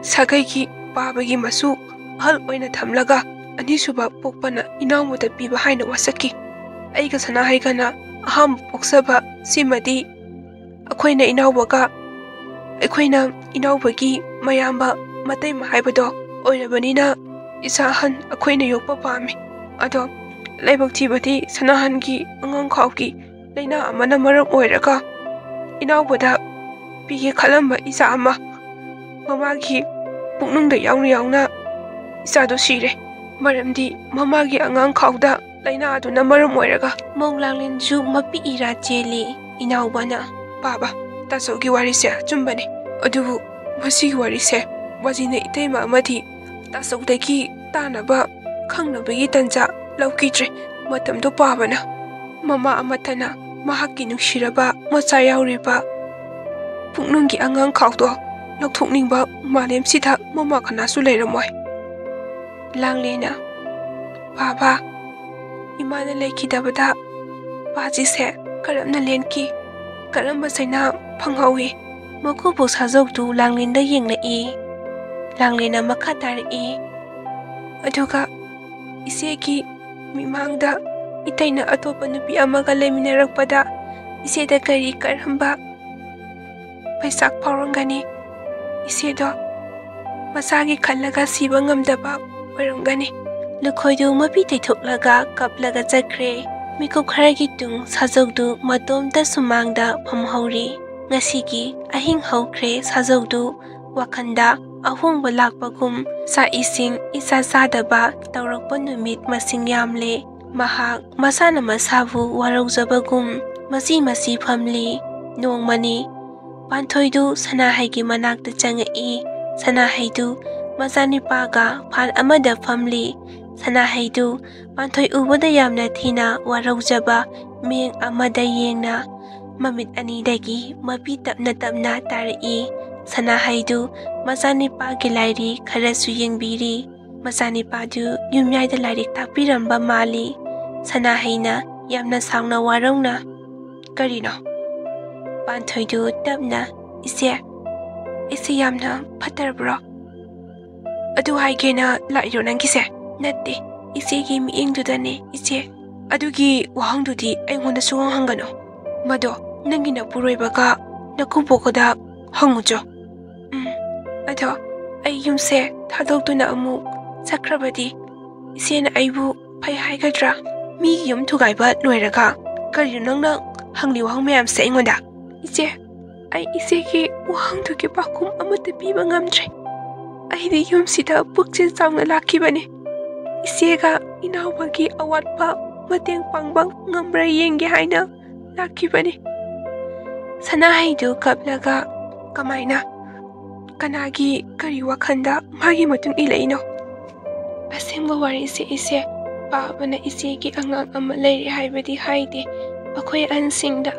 ꯁꯥꯒꯩꯒꯤ ꯄꯥꯕꯒꯤ ꯃꯁꯨ ꯑꯍꯜ ꯑꯣꯏꯅ ꯊꯝꯂꯒ, ꯑꯅꯤꯁꯨꯕ ꯄꯣꯛꯄꯅ ꯏꯅꯥꯎꯕꯗ ꯄꯤꯕ ꯍꯥꯏꯅ ꯋꯥꯁꯛꯈꯤ꯫ ꯑꯩꯒ ꯁꯅꯥꯍꯩꯒꯅ ꯑꯍꯥꯟꯕ ꯄꯣꯛꯆꯕ ꯁꯤꯃꯗꯤ ꯑꯩꯈꯣꯏꯅ ꯏꯅꯥꯎꯕꯒ, ꯑꯩꯈꯣꯏꯅ ꯏꯅꯥꯎꯕꯒꯤ ꯃꯌꯥꯝꯕ ꯃꯇꯩꯃ ꯍꯥꯏꯕꯗꯣ ꯑꯣꯏꯔꯕꯅꯤꯅ, ꯏꯆꯥ ꯑꯍꯟ ꯑꯩꯈꯣꯏꯅ ꯌꯣꯛꯄ ꯄꯥꯝꯃꯤ꯫ ꯑꯗꯣ ꯂꯥꯏꯕꯛ ꯊꯤꯕꯗꯤ ꯁꯅꯥꯍꯟꯒꯤ ꯑꯉꯥꯡ ꯈꯥꯎꯒꯤ ꯂꯥꯏꯅꯥ ꯑꯃꯅ ꯃꯔꯝ ꯑꯣꯏꯔꯒ ꯏꯅꯥꯎꯕꯗ ꯄꯤꯒꯦ ꯈꯜꯂꯝꯕ ꯏꯆꯥ ꯑꯃ ꯃꯃꯥꯒꯤ ꯄꯨꯛꯅꯨꯡꯗ ꯌꯥꯎꯅ ꯌꯥꯎꯅ ꯏꯆꯥꯗꯣ ꯁꯤꯔꯦ꯫ ꯃꯔꯝꯗꯤ ꯃꯃꯥꯒꯤ ꯑꯉꯥꯡ ꯈꯥꯎꯗ ꯂꯥꯏꯅꯥ ꯑꯗꯨꯅ ꯃꯔꯝ ꯑꯣꯏꯔꯒ꯫" ꯃꯧ ꯂꯥꯡꯂꯦꯟꯁꯨ ꯃꯄꯤ ꯏꯔꯥ ꯆꯦꯜꯂꯤ꯫ ꯏꯅꯥꯎꯕꯅ, "ꯄꯥꯕ, ꯇꯥꯆꯧꯒꯤ ꯋꯥꯔꯤꯁꯦ ꯑꯆꯨꯝꯕꯅꯤ꯫ ꯑꯗꯨꯕꯨ ꯃꯁꯤꯒꯤ ꯋꯥꯔꯤꯁꯦ ꯕꯥꯖꯤꯅ ꯏꯇꯩꯃ ꯑꯃꯗꯤ ꯇꯥꯆꯧꯗꯒꯤ ꯇꯥꯅꯕ ꯈꯪꯅꯕꯒꯤ ꯇꯟꯖꯥ ꯂꯧꯈꯤꯗ꯭ꯔꯦ꯫ ꯃꯇꯝꯗꯣ ꯄꯥꯕꯅ ꯃꯃꯥ ꯑꯃꯠꯇꯅ ꯃꯍꯥꯛꯀꯤ ꯅꯨꯡꯁꯤꯔꯕ ꯃꯆꯥ ꯌꯥꯎꯔꯤꯕ ꯄꯨꯛꯅꯨꯡꯒꯤ ꯑꯉꯥꯡ ꯈꯥꯎꯗꯣ ꯂꯧꯊꯣꯛꯅꯤꯡꯕ ꯃꯥꯂꯦꯝꯁꯤꯗ ꯃꯃꯥ ꯀꯅꯥꯁꯨ ꯂꯩꯔꯝꯃꯣꯏ꯫" ꯂꯥꯡꯂꯦꯅ, "ꯄꯥꯕ, ꯏꯃꯥꯅ ꯂꯩꯈꯤꯗꯕꯗ ꯕꯥꯖꯤꯁꯦ ꯀꯔꯝꯅ ꯂꯦꯟꯈꯤ? ꯀꯔꯝꯕ ꯆꯩꯅꯥ ꯐꯪꯍꯧꯏ? ꯃꯀꯨꯕꯣꯛ ꯁꯥꯖꯧꯗꯨ ꯂꯥꯡꯂꯦꯟꯗ ꯌꯦꯡꯂꯛꯏ꯫ ꯂꯥꯡꯂꯦꯟꯅ ꯃꯈꯥ ꯇꯥꯔꯛꯏ, "ꯑꯗꯨꯒ ꯏꯆꯦꯒꯤ ꯃꯤꯃꯥꯡꯗ ꯏꯇꯩꯅ ꯑꯇꯣꯞꯄ ꯅꯨꯄꯤ ꯑꯃꯒ ꯂꯩꯃꯤꯟꯅꯔꯛꯄꯗ ꯏꯆꯦꯗ ꯀꯔꯤ ꯀꯔꯝꯕ ꯄꯩꯆꯥꯛ ꯐꯥꯎꯔꯝꯒꯅꯤ? ꯏꯆꯦꯗꯣ ꯃꯆꯥꯒꯤ ꯈꯜꯂꯒ ꯁꯤꯕ ꯉꯝꯗꯕ ꯑꯣꯏꯔꯝꯒꯅꯤ꯫" ꯂꯨꯈꯣꯏꯗꯨ ꯃꯄꯤ ꯇꯩꯊꯣꯛꯂꯒ ꯀꯞꯂꯒ ꯆꯠꯈ꯭ꯔꯦ꯫ ꯃꯤꯀꯨꯞ ꯈꯔꯒꯤ ꯇꯨꯡ ꯁꯥꯖꯧꯗꯨ ꯃꯇꯣꯝꯇ ꯁꯨꯃꯥꯡꯗ ꯐꯝꯍꯧꯔꯤ꯫ ꯉꯁꯤꯒꯤ ꯑꯍꯤꯡ ꯍꯧꯈ꯭ꯔꯦ꯫ ꯁꯥꯖꯧꯗꯨ ꯋꯥꯈꯜꯗ ꯑꯍꯣꯡꯕ ꯂꯥꯛꯄꯒꯨꯝ, ꯆꯥꯛ ꯏꯁꯤꯡ ꯏꯆꯥ ꯆꯥꯗꯕ ꯇꯧꯔꯛꯄ ꯅꯨꯃꯤꯠ ꯃꯁꯤꯡ ꯌꯥꯝꯂꯦ꯫ ꯃꯍꯥꯛ ꯃꯁꯥꯅ ꯃꯁꯥꯕꯨ ꯋꯥꯔꯧꯖꯕꯒꯨꯝ ꯃꯆꯤ ꯃꯆꯤ ꯐꯝꯂꯤ꯫ ꯅꯣꯡꯃꯅꯤ ꯄꯥꯟꯊꯣꯏꯗꯨ ꯁꯅꯥꯍꯩꯒꯤ ꯃꯅꯥꯛꯇ ꯆꯪꯉꯛꯏ꯫ ꯁꯅꯥꯍꯩꯗꯨ ꯃꯆꯥꯅꯤꯄꯥꯒ ꯐꯥꯟ ꯑꯃꯗ ꯐꯝꯂꯤ꯫ ꯁꯅꯥꯍꯩꯗꯨ ꯄꯥꯟꯊꯣꯏ ꯎꯕꯗ ꯌꯥꯝꯅ ꯊꯤꯅ ꯋꯥꯔꯧꯖꯕ ꯃꯤꯠꯌꯦꯡ ꯑꯃꯗ ꯌꯦꯡꯅ ꯃꯃꯤꯠ ꯑꯅꯤꯗꯒꯤ ꯃꯄꯤ ꯇꯞꯅ ꯇꯞꯅ ꯇꯥꯔꯛꯏ꯫ ꯁꯅꯥꯍꯩꯗꯨ ꯃꯆꯥꯅꯤꯄꯥꯒꯤ ꯂꯥꯏꯔꯤꯛ ꯈꯔꯁꯨ ꯌꯦꯡꯕꯤꯔꯤ꯫ ꯃꯆꯥꯅꯤꯄꯥꯗꯨ ꯌꯨꯝꯌꯥꯏꯗ ꯂꯥꯏꯔꯤꯛ ꯇꯥꯛꯄꯤꯔꯝꯕ ꯃꯥꯜꯂꯤ꯫ ꯁꯅꯥꯍꯩꯅ ꯌꯥꯝꯅ ꯁꯥꯎꯅ ꯋꯥꯔꯧꯅ, "ꯀꯔꯤꯅꯣ?" ꯄꯥꯟꯊꯣꯏꯗꯨ ꯇꯞꯅ, "ꯏꯆꯦ, ꯑꯩꯁꯦ ꯌꯥꯝꯅ ꯐꯠꯇ꯭ꯔꯕ꯭ꯔꯣ? ꯑꯗꯨ ꯍꯥꯏꯒꯦꯅ ꯂꯥꯛꯏꯔꯣ ꯅꯪꯒꯤꯁꯦ?" "ꯅꯠꯇꯦ, ꯏꯆꯦꯒꯤ ꯃꯤꯠꯌꯦꯡꯗꯨꯗꯅꯦ, ꯏꯆꯦ꯫ ꯑꯗꯨꯒꯤ ꯋꯥꯍꯪꯗꯨꯗꯤ ꯑꯩꯉꯣꯟꯗ ꯁꯨꯡꯍꯪ ꯍꯪꯒꯅꯨ꯫ ꯃꯗꯣ ꯅꯪꯒꯤ ꯅꯄꯨꯔꯣꯏꯕꯒ ꯅꯀꯨꯕꯣꯛꯀꯗ ꯍꯪꯉꯨꯆꯣ꯫ ꯎꯝ, ꯑꯗꯣ ꯑꯩ ꯌꯨꯝꯁꯦ ꯊꯥꯗꯣꯛꯇꯨꯅ ꯑꯃꯨꯛ ꯆꯠꯈ꯭ꯔꯕꯗꯤ ꯏꯆꯦꯅ ꯑꯩꯕꯨ ꯐꯩ ꯍꯥꯏꯒꯗ꯭ꯔꯥ? ꯃꯤꯒꯤ ꯌꯨꯝ ꯊꯨꯒꯥꯏꯕ ꯂꯣꯏꯔꯒ ꯀꯔꯤꯅꯣ ꯅꯪꯅ ꯍꯪꯂꯤ ꯋꯥꯍꯪ ꯃꯌꯥꯝꯁꯦ ꯑꯩꯉꯣꯟꯗ?" "ꯏꯆꯦ, ꯑꯩ ꯏꯆꯦꯒꯤ ꯋꯥꯍꯪꯗꯨꯒꯤ ꯄꯥꯎꯈꯨꯝ ꯑꯃꯠꯇ ꯄꯤꯕ ꯉꯝꯗ꯭ꯔꯦ꯫ ꯑꯩꯗꯤ ꯌꯨꯝꯁꯤꯗ ꯄꯨꯛꯆꯦꯜ ꯆꯥꯎꯅ ꯂꯥꯛꯈꯤꯕꯅꯤ꯫ ꯏꯆꯦꯒ ꯏꯅꯥꯎꯕꯒꯤ ꯑꯋꯥꯠꯄ ꯃꯇꯦꯡ ꯄꯥꯡꯕ ꯉꯝꯕ꯭ꯔꯥ ꯌꯦꯡꯒꯦ ꯍꯥꯏꯅ ꯂꯥꯛꯈꯤꯕꯅꯤ꯫" ꯁꯅꯥꯍꯩꯗꯨ ꯀꯞꯂꯒ, "ꯀꯃꯥꯏꯅ? ꯀꯅꯥꯒꯤ ꯀꯔꯤ ꯋꯥꯈꯜꯗ ꯃꯥꯒꯤ ꯃꯇꯨꯡ ꯏꯜꯂꯛꯏꯅꯣ?" "ꯑꯁꯦꯡꯕ ꯋꯥꯔꯤꯁꯦ ꯏꯆꯦ, ꯄꯥꯕꯅ ꯏꯆꯦꯒꯤ ꯑꯉꯥꯡ ꯑꯃ ꯂꯩꯔꯦ ꯍꯥꯏꯕꯗꯤ ꯍꯥꯏꯗꯦ꯫ ꯑꯩꯈꯣꯏ ꯑꯍꯟꯁꯤꯡꯗ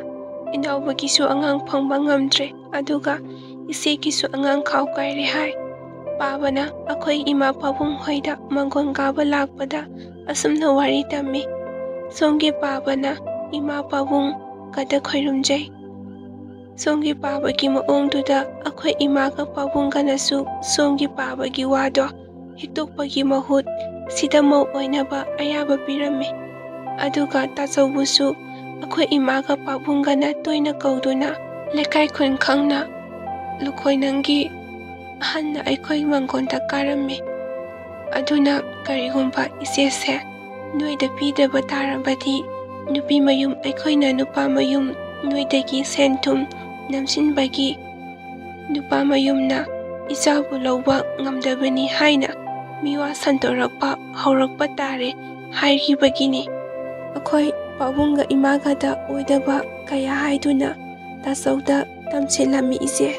ꯏꯅꯥꯎꯕꯒꯤꯁꯨ ꯑꯉꯥꯡ ꯐꯪꯕ ꯉꯝꯗ꯭ꯔꯦ, ꯑꯗꯨꯒ ꯏꯆꯦꯒꯤꯁꯨ ꯑꯉꯥꯡ ꯈꯥꯎ ꯀꯥꯏꯔꯦ ꯍꯥꯏ꯫ ꯄꯥꯕꯅ ꯑꯩꯈꯣꯏ ꯏꯃꯥ ꯄꯥꯕꯨꯡ ꯍꯣꯏꯗ ꯃꯪꯒꯣꯟ ꯀꯥꯕ ꯂꯥꯛꯄꯗ ꯑꯁꯨꯝꯅ ꯋꯥꯔꯤ ꯇꯝꯃꯤ꯫ ꯁꯣꯝꯒꯤ ꯄꯥꯕꯅ ꯏꯃꯥ ꯄꯥꯕꯨꯡ ꯀꯗ ꯈꯣꯏꯔꯨꯝꯖꯩ꯫ ꯁꯣꯝꯒꯤ ꯄꯥꯕꯒꯤ ꯃꯑꯣꯡꯗꯨꯗ ꯑꯩꯈꯣꯏ ꯏꯃꯥꯒ ꯄꯥꯕꯨꯡꯒꯅꯁꯨ ꯁꯣꯝꯒꯤ ꯄꯥꯕꯒꯤ ꯋꯥꯗꯣ ꯍꯤꯛꯇꯣꯛꯄꯒꯤ ꯃꯍꯨꯠ ꯁꯤꯗ ꯃꯧ ꯑꯣꯏꯅꯕ ꯑꯌꯥꯕ ꯄꯤꯔꯝꯃꯤ꯫ ꯑꯗꯨꯒ ꯇꯥꯆꯧꯕꯨꯁꯨ ꯑꯩꯈꯣꯏ ꯏꯃꯥꯒ ꯄꯥꯕꯨꯡꯒꯅ ꯇꯣꯏꯅ ꯀꯧꯗꯨꯅ ꯂꯩꯀꯥꯏ ꯈꯨꯟ ꯈꯪꯅ ꯂꯨꯈꯣꯏꯅꯪꯒꯤ ꯑꯍꯟꯅ ꯑꯩꯈꯣꯏ ꯃꯪꯒꯣꯟꯗ ꯀꯥꯔꯝꯃꯤ꯫ ꯑꯗꯨꯅ ꯀꯔꯤꯒꯨꯝꯕ ꯏꯆꯦꯁꯦ ꯅꯣꯏꯗ ꯄꯤꯗꯕ ꯇꯥꯔꯕꯗꯤ, ꯅꯨꯄꯤ ꯃꯌꯨꯝ ꯑꯩꯈꯣꯏꯅ ꯅꯨꯄꯥ ꯃꯌꯨꯝ ꯅꯣꯏꯗꯒꯤ ꯁꯦꯟ ꯊꯨꯝ ꯅꯝꯁꯤꯟꯕꯒꯤ ꯅꯨꯄꯥ ꯃꯌꯨꯝꯅ ꯏꯆꯥꯕꯨ ꯂꯧꯕ ꯉꯝꯗꯕꯅꯤ ꯍꯥꯏꯅ ꯃꯤꯋꯥ ꯁꯟꯗꯣꯔꯛꯄ ꯍꯧꯔꯛꯄ ꯇꯥꯔꯦ ꯍꯥꯏꯈꯤꯕꯒꯤꯅꯤ꯫ ꯑꯩꯈꯣꯏ ꯄꯥꯕꯨꯡꯒ ꯏꯃꯥꯒꯗ ꯑꯣꯏꯗꯕ ꯀꯌꯥ ꯍꯥꯏꯗꯨꯅ ꯇꯥꯆꯧꯗ ꯇꯝꯁꯤꯜꯂꯝꯃꯤ ꯏꯆꯦ꯫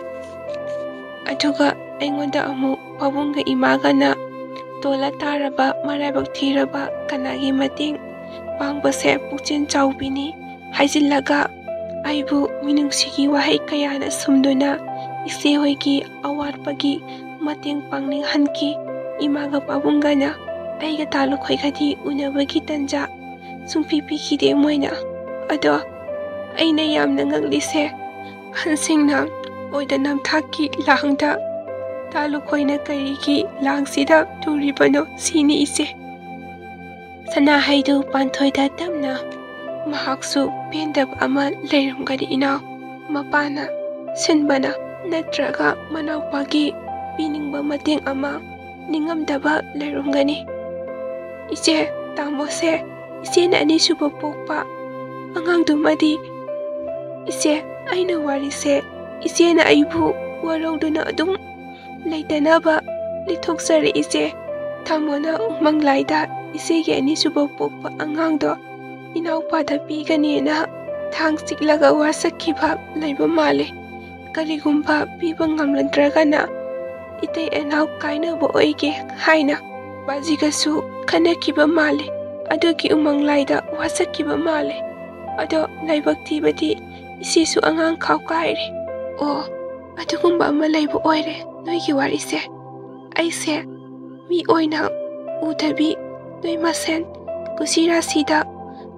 ꯑꯗꯨꯒ ꯑꯩꯉꯣꯟꯗ ꯑꯃꯨꯛ ꯄꯥꯕꯨꯡꯒ ꯏꯃꯥꯒꯅ ꯇꯣꯜꯂ ꯇꯥꯔꯕ ꯃꯔꯥꯏꯕꯛ ꯊꯤꯔꯕ ꯀꯅꯥꯒꯤ ꯃꯇꯦꯡ ꯄꯥꯡꯕꯁꯦ ꯄꯨꯛꯆꯦꯜ ꯆꯥꯎꯕꯤꯅꯤ ꯍꯥꯏꯖꯤꯜꯂꯒ ꯑꯩꯕꯨ ꯃꯤꯅꯨꯡꯁꯤꯒꯤ ꯋꯥꯍꯩ ꯀꯌꯥꯅ ꯁꯨꯝꯗꯨꯅ ꯏꯆꯦ ꯍꯣꯏꯒꯤ ꯑꯋꯥꯠꯄꯒꯤ ꯃꯇꯦꯡ ꯄꯥꯡꯅꯤꯡꯍꯟꯈꯤ꯫ ꯏꯃꯥꯒ ꯄꯥꯕꯨꯡꯒꯅ ꯑꯩꯒ ꯇꯥ ꯂꯨꯈꯣꯏꯒꯗꯤ ꯎꯅꯕꯒꯤ ꯇꯟꯖꯥ ꯁꯨꯡꯄꯤ ꯄꯤꯈꯤꯗꯦ ꯃꯣꯏꯅ꯫ ꯑꯗꯣ ꯑꯩꯅ ꯌꯥꯝꯅ ꯉꯛꯂꯤꯁꯦ, ꯑꯍꯟꯁꯤꯡꯅ ꯑꯣꯏꯗ ꯅꯝꯊꯥꯛꯀꯤ ꯂꯥꯡꯗ ꯇꯥ ꯂꯨꯈꯣꯏꯅ ꯀꯔꯤꯒꯤ ꯂꯥꯡꯁꯤꯗ ꯇꯨꯔꯤꯕꯅꯣ ꯁꯤꯅꯤ ꯏꯆꯦ꯫ ꯁꯅꯥꯍꯩꯗꯨ ꯄꯥꯟꯊꯣꯏꯗ ꯇꯝꯅ ꯃꯍꯥꯛꯁꯨ ꯄꯦꯟꯗꯕ ꯑꯃ ꯂꯩꯔꯝꯒꯅꯤ ꯏꯅꯥꯎ꯫ ꯃꯄꯥꯅ ꯁꯤꯟꯕꯅ ꯅꯠꯇ꯭ꯔꯒ ꯃꯅꯥꯎꯄꯥꯒꯤ ꯄꯤꯅꯤꯡꯕ ꯃꯇꯦꯡ ꯑꯃ ꯅꯤꯡꯉꯝꯗꯕ ꯂꯩꯔꯝꯒꯅꯤ꯫ ꯏꯆꯦ, ꯇꯥꯃꯣꯁꯦ ꯏꯆꯦꯅ ꯑꯅꯤꯁꯨꯕ ꯄꯣꯛꯄ ꯑꯉꯥꯡꯗꯨꯃꯗꯤ꯫ ꯏꯆꯦ, ꯑꯩꯅ ꯋꯥꯔꯤꯁꯦ ꯏꯆꯦꯅ ꯑꯩꯕꯨ ꯋꯥꯔꯧꯗꯨꯅ ꯑꯗꯨꯝ ꯂꯩꯇꯅꯕ ꯂꯤꯊꯣꯛꯆꯔꯛꯏꯁꯦ꯫ ꯇꯥꯃꯣꯅ ꯎꯃꯪ ꯂꯥꯏꯗ ꯏꯆꯦꯒꯤ ꯑꯅꯤꯁꯨꯕ ꯄꯣꯛꯄ ꯑꯉꯥꯡꯗꯣ ꯏꯅꯥꯎꯄꯥꯗ ꯄꯤꯒꯅꯦꯅ ꯊꯥꯡ ꯆꯤꯛꯂꯒ ꯋꯥꯁꯛꯈꯤꯕ ꯂꯩꯕ ꯃꯥꯜꯂꯦ꯫ ꯀꯔꯤꯒꯨꯝꯕ ꯄꯤꯕ ꯉꯝꯂꯗ꯭ꯔꯒꯅ ꯏꯇꯩ ꯏꯅꯥꯎ ꯀꯥꯏꯅꯕ ꯑꯣꯏꯒꯦ ꯍꯥꯏꯅ ꯕꯥꯖꯤꯒꯁꯨ ꯈꯟꯅꯈꯤꯕ ꯃꯥꯜꯂꯦ꯫ ꯑꯗꯨꯒꯤ ꯎꯃꯪ ꯂꯥꯏꯗ ꯋꯥꯁꯛꯈꯤꯕ ꯃꯥꯜꯂꯦ꯫ ꯑꯗꯣ ꯂꯥꯏꯕꯛ ꯊꯤꯕꯗꯤ ꯏꯆꯦꯁꯨ ꯑꯉꯥꯡ ꯈꯥꯎ ꯀꯥꯏꯔꯦ꯫ ꯑꯣ, ꯑꯗꯨꯒꯨꯝꯕ ꯑꯃ ꯂꯩꯕ ꯑꯣꯏꯔꯦ ꯅꯣꯏꯒꯤ ꯋꯥꯔꯤꯁꯦ꯫ ꯑꯩꯁꯦ ꯃꯤ ꯑꯣꯏꯅ ꯎꯗꯕꯤ ꯅꯣꯏ ꯃꯁꯦꯟ ꯀꯨꯁꯤ ꯔꯥꯁꯤꯗ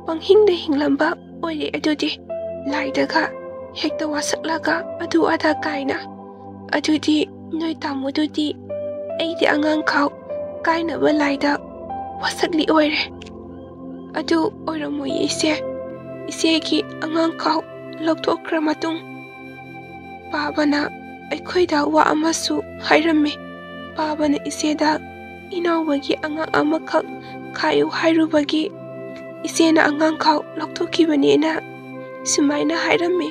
ꯄꯪꯍꯤꯡꯗ ꯍꯤꯡꯂꯝꯕ ꯑꯣꯏꯔꯦ꯫ ꯑꯗꯨꯗꯤ ꯂꯥꯏꯗꯒ ꯍꯦꯛꯇ ꯋꯥꯁꯛꯂꯒ ꯑꯗꯨ ꯑꯗꯥ ꯀꯥꯏꯅ꯫ ꯑꯗꯨꯗꯤ ꯅꯣꯏ ꯇꯥꯃꯣꯗꯨꯗꯤ ꯑꯩꯗꯤ ꯑꯉꯥꯡ ꯈꯥꯎ ꯀꯥꯏꯅꯕ ꯂꯥꯏꯗ ꯋꯥꯁꯛꯂꯤ ꯑꯣꯏꯔꯦ꯫ ꯑꯗꯨ ꯑꯣꯏꯔꯝꯃꯣꯏꯌꯦ ꯏꯆꯦ꯫ ꯏꯆꯦꯒꯤ ꯑꯉꯥꯡ ꯈꯥꯎ ꯂꯧꯊꯣꯛꯈ꯭ꯔ ꯃꯇꯨꯡ ꯄꯥꯕꯅ ꯑꯩꯈꯣꯏꯗ ꯋꯥ ꯑꯃꯁꯨ ꯍꯥꯏꯔꯝꯃꯤ꯫ ꯄꯥꯕꯅ ꯏꯆꯦꯗ ꯏꯅꯥꯎꯕꯒꯤ ꯑꯉꯥꯡ ꯑꯃꯈꯛ ꯈꯥꯏꯌꯨ ꯍꯥꯏꯔꯨꯕꯒꯤ ꯏꯆꯦꯅ ꯑꯉꯥꯡ ꯈꯥꯎ ꯂꯧꯊꯣꯛꯈꯤꯕꯅꯦꯅ ꯁꯨꯃꯥꯏꯅ ꯍꯥꯏꯔꯝꯃꯤ꯫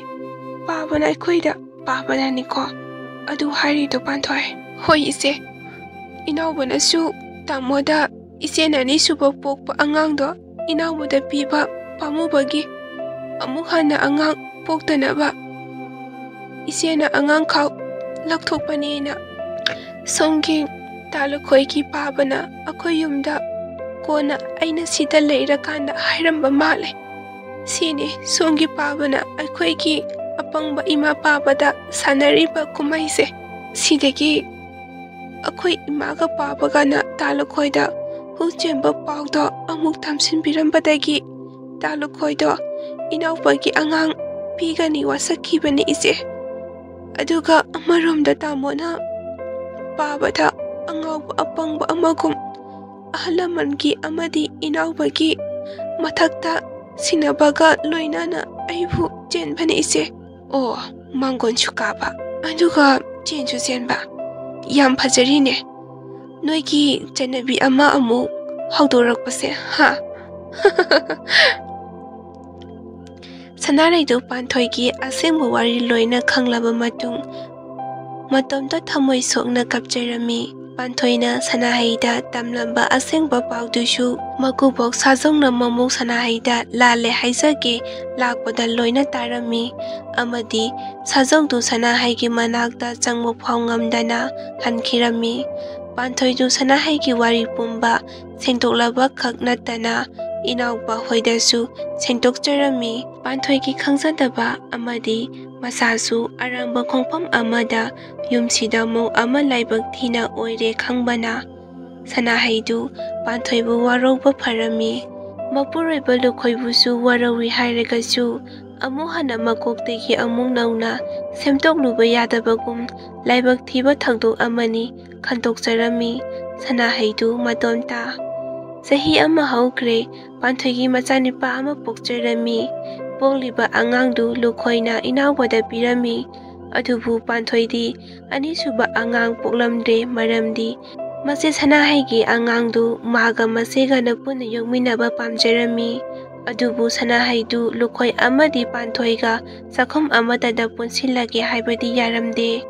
ꯄꯥꯕꯅ ꯑꯩꯈꯣꯏꯗ, ꯄꯥꯕꯅꯅꯤꯀꯣ ꯑꯗꯨ ꯍꯥꯏꯔꯤꯗꯣ, ꯄꯥꯟꯊꯣꯏ꯫ ꯍꯣꯏ ꯏꯆꯦ, ꯏꯅꯥꯎꯕꯅꯁꯨ ꯇꯥꯃꯣꯗ ꯏꯆꯦꯅ ꯑꯅꯤꯁꯨꯕ ꯄꯣꯛꯄ ꯑꯉꯥꯡꯗꯣ ꯏꯅꯥꯎꯕꯗ ꯄꯤꯕ ꯄꯥꯝꯃꯨꯕꯒꯤ ꯑꯃꯨꯛ ꯍꯟꯅ ꯑꯉꯥꯡ ꯄꯣꯛꯇꯅꯕ ꯏꯆꯦꯅ ꯑꯉꯥꯡ ꯈꯥꯎ ꯂꯧꯊꯣꯛꯄꯅꯦꯅ꯫ ꯁꯣꯝꯒꯤ ꯇꯥ ꯂꯨꯈꯣꯏꯒꯤ ꯄꯥꯕꯅ ꯑꯩꯈꯣꯏ ꯌꯨꯝꯗ ꯀꯣꯟꯅ ꯑꯩꯅ ꯁꯤꯗ ꯂꯩꯔꯀꯥꯟꯗ ꯍꯥꯏꯔꯝꯕ ꯃꯥꯜꯂꯦ꯫ ꯁꯤꯅꯤ ꯁꯣꯝꯒꯤ ꯄꯥꯕꯅ ꯑꯩꯈꯣꯏꯒꯤ ꯑꯄꯪꯕ ꯏꯃꯥ ꯄꯥꯕꯗ ꯁꯥꯟꯅꯔꯤꯕ ꯀꯨꯝꯍꯩꯁꯦ꯫ ꯁꯤꯗꯒꯤ ꯑꯩꯈꯣꯏ ꯏꯃꯥꯒ ꯄꯥꯕꯒꯅ ꯇꯥ ꯂꯨꯈꯣꯏꯗ ꯍꯨ ꯆꯦꯟꯕ ꯄꯥꯎꯗꯣ ꯑꯃꯨꯛ ꯇꯝꯁꯤꯟꯕꯤꯔꯝꯕꯗꯒꯤ ꯇꯥ ꯂꯨꯈꯣꯏꯗꯣ ꯏꯅꯥꯎꯄꯥꯒꯤ ꯑꯉꯥꯡ ꯄꯤꯒꯅꯤ ꯋꯥꯁꯛꯈꯤꯕꯅꯤ ꯏꯆꯦ꯫ ꯑꯗꯨꯒ ꯑꯃꯔꯣꯝꯗ ꯇꯥꯃꯣꯅ ꯄꯥꯕꯗ ꯑꯉꯥꯎꯕ ꯑꯄꯪꯕ ꯑꯃꯒꯨꯝ ꯑꯍꯜ ꯂꯃꯟꯒꯤ ꯑꯃꯗꯤ ꯏꯅꯥꯎꯄꯥꯒꯤ ꯃꯊꯛꯇ ꯁꯤꯟꯅꯕꯒ ꯂꯣꯏꯅꯅ ꯑꯩꯕꯨ ꯆꯦꯟꯕꯅꯤ ꯏꯆꯦ꯫ ꯑꯣ, ꯃꯥꯡꯒꯣꯟꯁꯨ ꯀꯥꯕ, ꯑꯗꯨꯒ ꯆꯦꯟꯁꯨ ꯆꯦꯟꯕ꯫ ꯌꯥꯝ ꯐꯖꯔꯤꯅꯦ ꯅꯣꯏꯒꯤ ꯆꯠꯅꯕꯤ ꯑꯃ ꯑꯃꯨꯛ ꯍꯧꯗꯣꯔꯛꯄꯁꯦ, ꯍꯥ? ꯁꯅꯥꯔꯩꯗꯨ ꯄꯥꯟꯊꯣꯏꯒꯤ ꯑꯁꯦꯡꯕ ꯋꯥꯔꯤ ꯂꯣꯏꯅ ꯈꯪꯂꯕ ꯃꯇꯨꯡ, ꯃꯇꯣꯝꯇ ꯊꯃꯣꯏ ꯁꯣꯛꯅ ꯀꯞꯆꯔꯝꯃꯤ꯫ ꯄꯥꯟꯊꯣꯏꯅ ꯁꯅꯥꯍꯩꯗ ꯇꯝꯂꯝꯕ ꯑꯁꯦꯡꯕ ꯄꯥꯎꯗꯨꯁꯨ ꯃꯀꯨꯕꯣꯛ ꯁꯥꯖꯧꯅ ꯃꯃꯧ ꯁꯅꯥꯍꯩꯗ ꯂꯥꯜꯂꯦ ꯍꯥꯏꯖꯒꯦ ꯂꯥꯛꯄꯗ ꯂꯣꯏꯅ ꯇꯥꯔꯝꯃꯤ꯫ ꯑꯃꯗꯤ ꯁꯥꯖꯧꯗꯨ ꯁꯅꯥꯍꯩꯒꯤ ꯃꯅꯥꯛꯇ ꯆꯪꯕ ꯐꯥꯎ ꯉꯝꯗꯅ ꯍꯟꯈꯤꯔꯝꯃꯤ꯫ ꯄꯥꯟꯊꯣꯏꯗꯨ ꯁꯅꯥꯍꯩꯒꯤ ꯋꯥꯔꯤ ꯄꯨꯝꯕ ꯁꯦꯡꯗꯣꯛꯂꯕ ꯈꯛ ꯅꯠꯇꯅ ꯏꯅꯥꯎꯄꯥ ꯍꯣꯏꯗꯁꯨ ꯁꯦꯡꯗꯣꯛꯆꯔꯝꯃꯤ꯫ ꯄꯥꯟꯊꯣꯏꯒꯤ ꯈꯪꯖꯗꯕ ꯑꯃꯗꯤ ꯃꯁꯥꯁꯨ ꯑꯔꯥꯟꯕ ꯈꯣꯡꯐꯝ ꯑꯃꯗ ꯌꯨꯝꯁꯤꯗ ꯃꯧ ꯑꯃ ꯂꯥꯏꯕꯛ ꯊꯤꯅ ꯑꯣꯏꯔꯦ ꯈꯪꯕꯅ ꯁꯅꯥꯍꯩꯗꯨ ꯄꯥꯟꯊꯣꯏꯕꯨ ꯋꯥꯔꯧꯕ ꯐꯔꯝꯃꯤ꯫ ꯃꯄꯨꯔꯣꯏꯕ ꯂꯨꯈꯣꯏꯕꯨꯁꯨ ꯋꯥꯔꯧꯏ ꯍꯥꯏꯔꯒꯁꯨ ꯑꯃꯨꯛ ꯍꯟꯅ ꯃꯀꯣꯛꯇꯒꯤ ꯑꯃꯨꯛ ꯅꯧꯅ ꯁꯦꯝꯗꯣꯛꯂꯨꯕ ꯌꯥꯗꯕꯒꯨꯝ ꯂꯥꯏꯕꯛ ꯊꯤꯕ ꯊꯧꯗꯣꯛ ꯑꯃꯅꯤ ꯈꯟꯗꯣꯛꯆꯔꯝꯃꯤ ꯁꯅꯥꯍꯩꯗꯨ ꯃꯇꯣꯝꯇ꯫ ꯆꯍꯤ ꯑꯃ ꯍꯧꯈ꯭ꯔꯦ, ꯄꯥꯟꯊꯣꯏꯒꯤ ꯃꯆꯥꯅꯤꯄꯥ ꯑꯃ ꯄꯣꯛꯆꯔꯝꯃꯤ꯫ ꯄꯣꯛꯂꯤꯕ ꯑꯉꯥꯡꯗꯨ ꯂꯨꯈꯣꯏꯅ ꯏꯅꯥꯎꯕꯗ ꯄꯤꯔꯝꯃꯤ꯫ ꯑꯗꯨꯕꯨ ꯄꯥꯟꯊꯣꯏꯗꯤ ꯑꯅꯤꯁꯨꯕ ꯑꯉꯥꯡ ꯄꯣꯛꯂꯝꯗ꯭ꯔꯦ, ꯃꯔꯝꯗꯤ ꯃꯆꯦ ꯁꯅꯥꯍꯩꯒꯤ ꯑꯉꯥꯡꯗꯨ ꯃꯥꯒ ꯃꯆꯦꯒꯅ ꯄꯨꯟꯅ ꯌꯣꯛꯃꯤꯟꯅꯕ ꯄꯥꯝꯖꯔꯝꯃꯤ꯫ ꯑꯗꯨꯕꯨ ꯁꯅꯥꯍꯩꯗꯨ ꯂꯨꯈꯣꯏ ꯑꯃꯗꯤ ꯄꯥꯟꯊꯣꯏꯒ ꯆꯥꯛꯈꯨꯝ ꯑꯃꯠꯇꯗ ꯄꯨꯟꯁꯤꯜꯂꯒꯦ ꯍꯥꯏꯕꯗꯤ ꯌꯥꯔꯝꯗꯦ꯫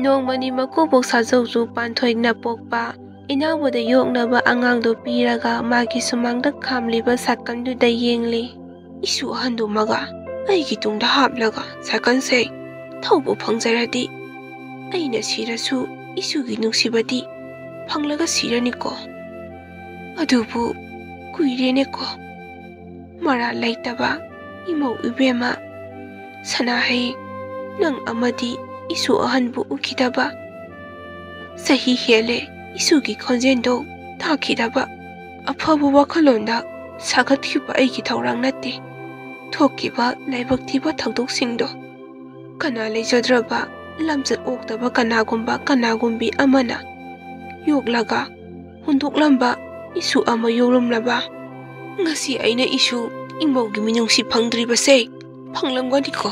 ꯅꯣꯡꯃꯅꯤ ꯃꯀꯨꯕꯣꯛ ꯁꯥꯖꯧꯁꯨ ꯄꯥꯟꯊꯣꯏꯅ ꯄꯣꯛꯄ ꯏꯅꯥꯎꯕꯗ ꯌꯣꯛꯅꯕ ꯑꯉꯥꯡꯗꯨ ꯄꯤꯔꯒ ꯃꯥꯒꯤ ꯁꯨꯃꯥꯡꯗ ꯈꯥꯝꯂꯤꯕ ꯁꯥꯏꯀꯜꯗꯨꯗ ꯌꯦꯡꯂꯤ꯫ "ꯏꯁꯨ ꯑꯍꯟꯗꯨꯃꯒ ꯑꯩꯒꯤ ꯇꯨꯡꯗ ꯍꯥꯞꯂꯒ ꯁꯥꯏꯀꯜꯁꯦ ꯊꯧꯕ ꯐꯪꯖꯔꯗꯤ, ꯑꯩꯅ ꯁꯤꯔꯁꯨ ꯏꯁꯨꯒꯤ ꯅꯨꯡꯁꯤꯕꯗꯤ ꯐꯪꯂꯒ ꯁꯤꯔꯅꯤꯀꯣ꯫ ꯑꯗꯨꯕꯨ ꯀꯨꯏꯔꯦꯅꯦꯀꯣ, ꯃꯔꯥꯜ ꯂꯩꯇꯕ ꯏꯃꯧ ꯏꯕꯦꯝꯃ꯫ ꯁꯅꯥꯍꯩ, ꯅꯪ ꯑꯃꯗꯤ ꯏꯁꯨ ꯑꯍꯟꯕꯨ ꯎꯈꯤꯗꯕ꯫ ꯆꯍꯤ ꯍꯦꯜꯂꯦ ꯏꯁꯨꯒꯤ ꯈꯣꯟꯖꯦꯜꯗꯣ ꯇꯥꯈꯤꯗꯕ꯫ ꯑꯐꯕ ꯋꯥꯈꯜꯂꯣꯟꯗ ꯁꯥꯒꯠꯈꯤꯕ ꯑꯩꯒꯤ ꯊꯧꯔꯥꯡ ꯅꯠꯇꯦ꯫ ꯊꯣꯛꯈꯤꯕ ꯂꯥꯏꯕꯛ ꯊꯤꯕ ꯊꯧꯗꯣꯛꯁꯤꯡꯗꯣ ꯀꯅꯥ ꯂꯩꯖꯗ꯭ꯔꯕ ꯂꯝꯆꯠ ꯑꯣꯛꯇꯕ ꯀꯅꯥꯒꯨꯝꯕ ꯀꯅꯥꯒꯨꯝꯕꯤ ꯑꯃꯅ ꯌꯣꯛꯂꯒ ꯍꯨꯟꯗꯣꯛꯂꯝꯕ ꯏꯁꯨ ꯑꯃ ꯌꯣꯛꯂꯝꯂꯕ꯫ ꯉꯁꯤ ꯑꯩꯅ ꯏꯁꯨ ꯏꯃꯧꯒꯤ ꯃꯤꯅꯨꯡꯁꯤ ꯐꯪꯗ꯭ꯔꯤꯕꯁꯦ ꯐꯪꯂꯝꯒꯅꯤꯀꯣ꯫"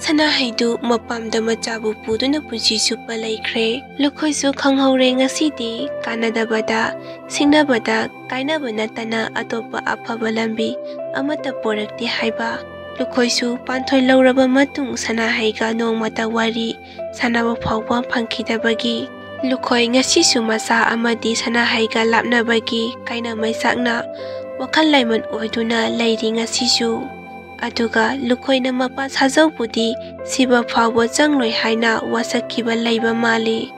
ꯁꯅꯥꯍꯩꯗꯨ ꯃꯄꯥꯝꯗ ꯃꯆꯥꯕꯨ ꯄꯨꯗꯨꯅ ꯄꯨꯟꯁꯤ ꯆꯨꯞꯄ ꯂꯩꯈ꯭ꯔꯦ꯫ ꯂꯨꯈꯣꯏꯁꯨ ꯈꯪꯍꯧꯔꯦ ꯉꯁꯤꯗꯤ ꯀꯥꯟꯅꯗꯕꯗ, ꯁꯤꯡꯅꯕꯗ ꯀꯥꯏꯅꯕ ꯅꯠꯇꯅ ꯑꯇꯣꯞꯄ ꯑꯐꯕ ꯂꯝꯕꯤ ꯑꯃꯠꯇ ꯄꯣꯔꯛꯇꯦ ꯍꯥꯏꯕ꯫ ꯂꯨꯈꯣꯏꯁꯨ ꯄꯥꯟꯊꯣꯏ ꯂꯧꯔꯕ ꯃꯇꯨꯡ ꯁꯅꯥꯍꯩꯒ ꯅꯣꯡꯃꯇ ꯋꯥꯔꯤ ꯁꯥꯟꯅꯕ ꯐꯥꯎꯕ ꯐꯪꯈꯤꯗꯕꯒꯤ ꯂꯨꯈꯣꯏ ꯉꯁꯤꯁꯨ ꯃꯆꯥ ꯑꯃꯗꯤ ꯁꯅꯥꯍꯩꯒ ꯂꯥꯞꯅꯕꯒꯤ ꯀꯥꯏꯅ ꯃꯩꯆꯥꯛꯅ ꯋꯥꯈꯜ ꯂꯥꯏꯃꯟ ꯑꯣꯏꯗꯨꯅ ꯂꯩꯔꯤ ꯉꯁꯤꯁꯨ꯫ ꯑꯗꯨꯒ ꯂꯨꯈꯣꯏꯅ ꯃꯄꯥ ꯁꯥꯖꯧꯕꯨꯗꯤ ꯁꯤꯕ ꯐꯥꯎꯕ ꯆꯪꯂꯣꯏ ꯍꯥꯏꯅ ꯋꯥꯁꯛꯈꯤꯕ ꯂꯩꯕ ꯃꯥꯜꯂꯤ꯫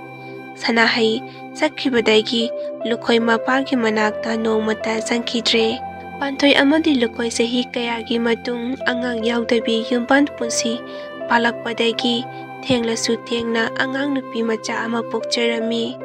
ꯁꯅꯥꯍꯩ ꯆꯠꯈꯤꯕꯗꯒꯤ ꯂꯨꯈꯣꯏ ꯃꯄꯥꯒꯤ ꯃꯅꯥꯛꯇ ꯅꯣꯡꯃꯇ ꯆꯪꯈꯤꯗ꯭ꯔꯦ꯫ ꯄꯥꯟꯊꯣꯏ ꯑꯃꯗꯤ ꯂꯨꯈꯣꯏ ꯆꯍꯤ ꯀꯌꯥꯒꯤ ꯃꯇꯨꯡ ꯑꯉꯥꯡ ꯌꯥꯎꯗꯕꯤ ꯌꯨꯝꯕꯥꯟ ꯄꯨꯟꯁꯤ ꯄꯥꯜꯂꯛꯄꯗꯒꯤ ꯊꯦꯡꯂꯁꯨ ꯊꯦꯡꯅ ꯑꯉꯥꯡ ꯅꯨꯄꯤ ꯃꯆꯥ ꯑꯃ ꯄꯣꯛꯆꯔꯝꯃꯤ꯫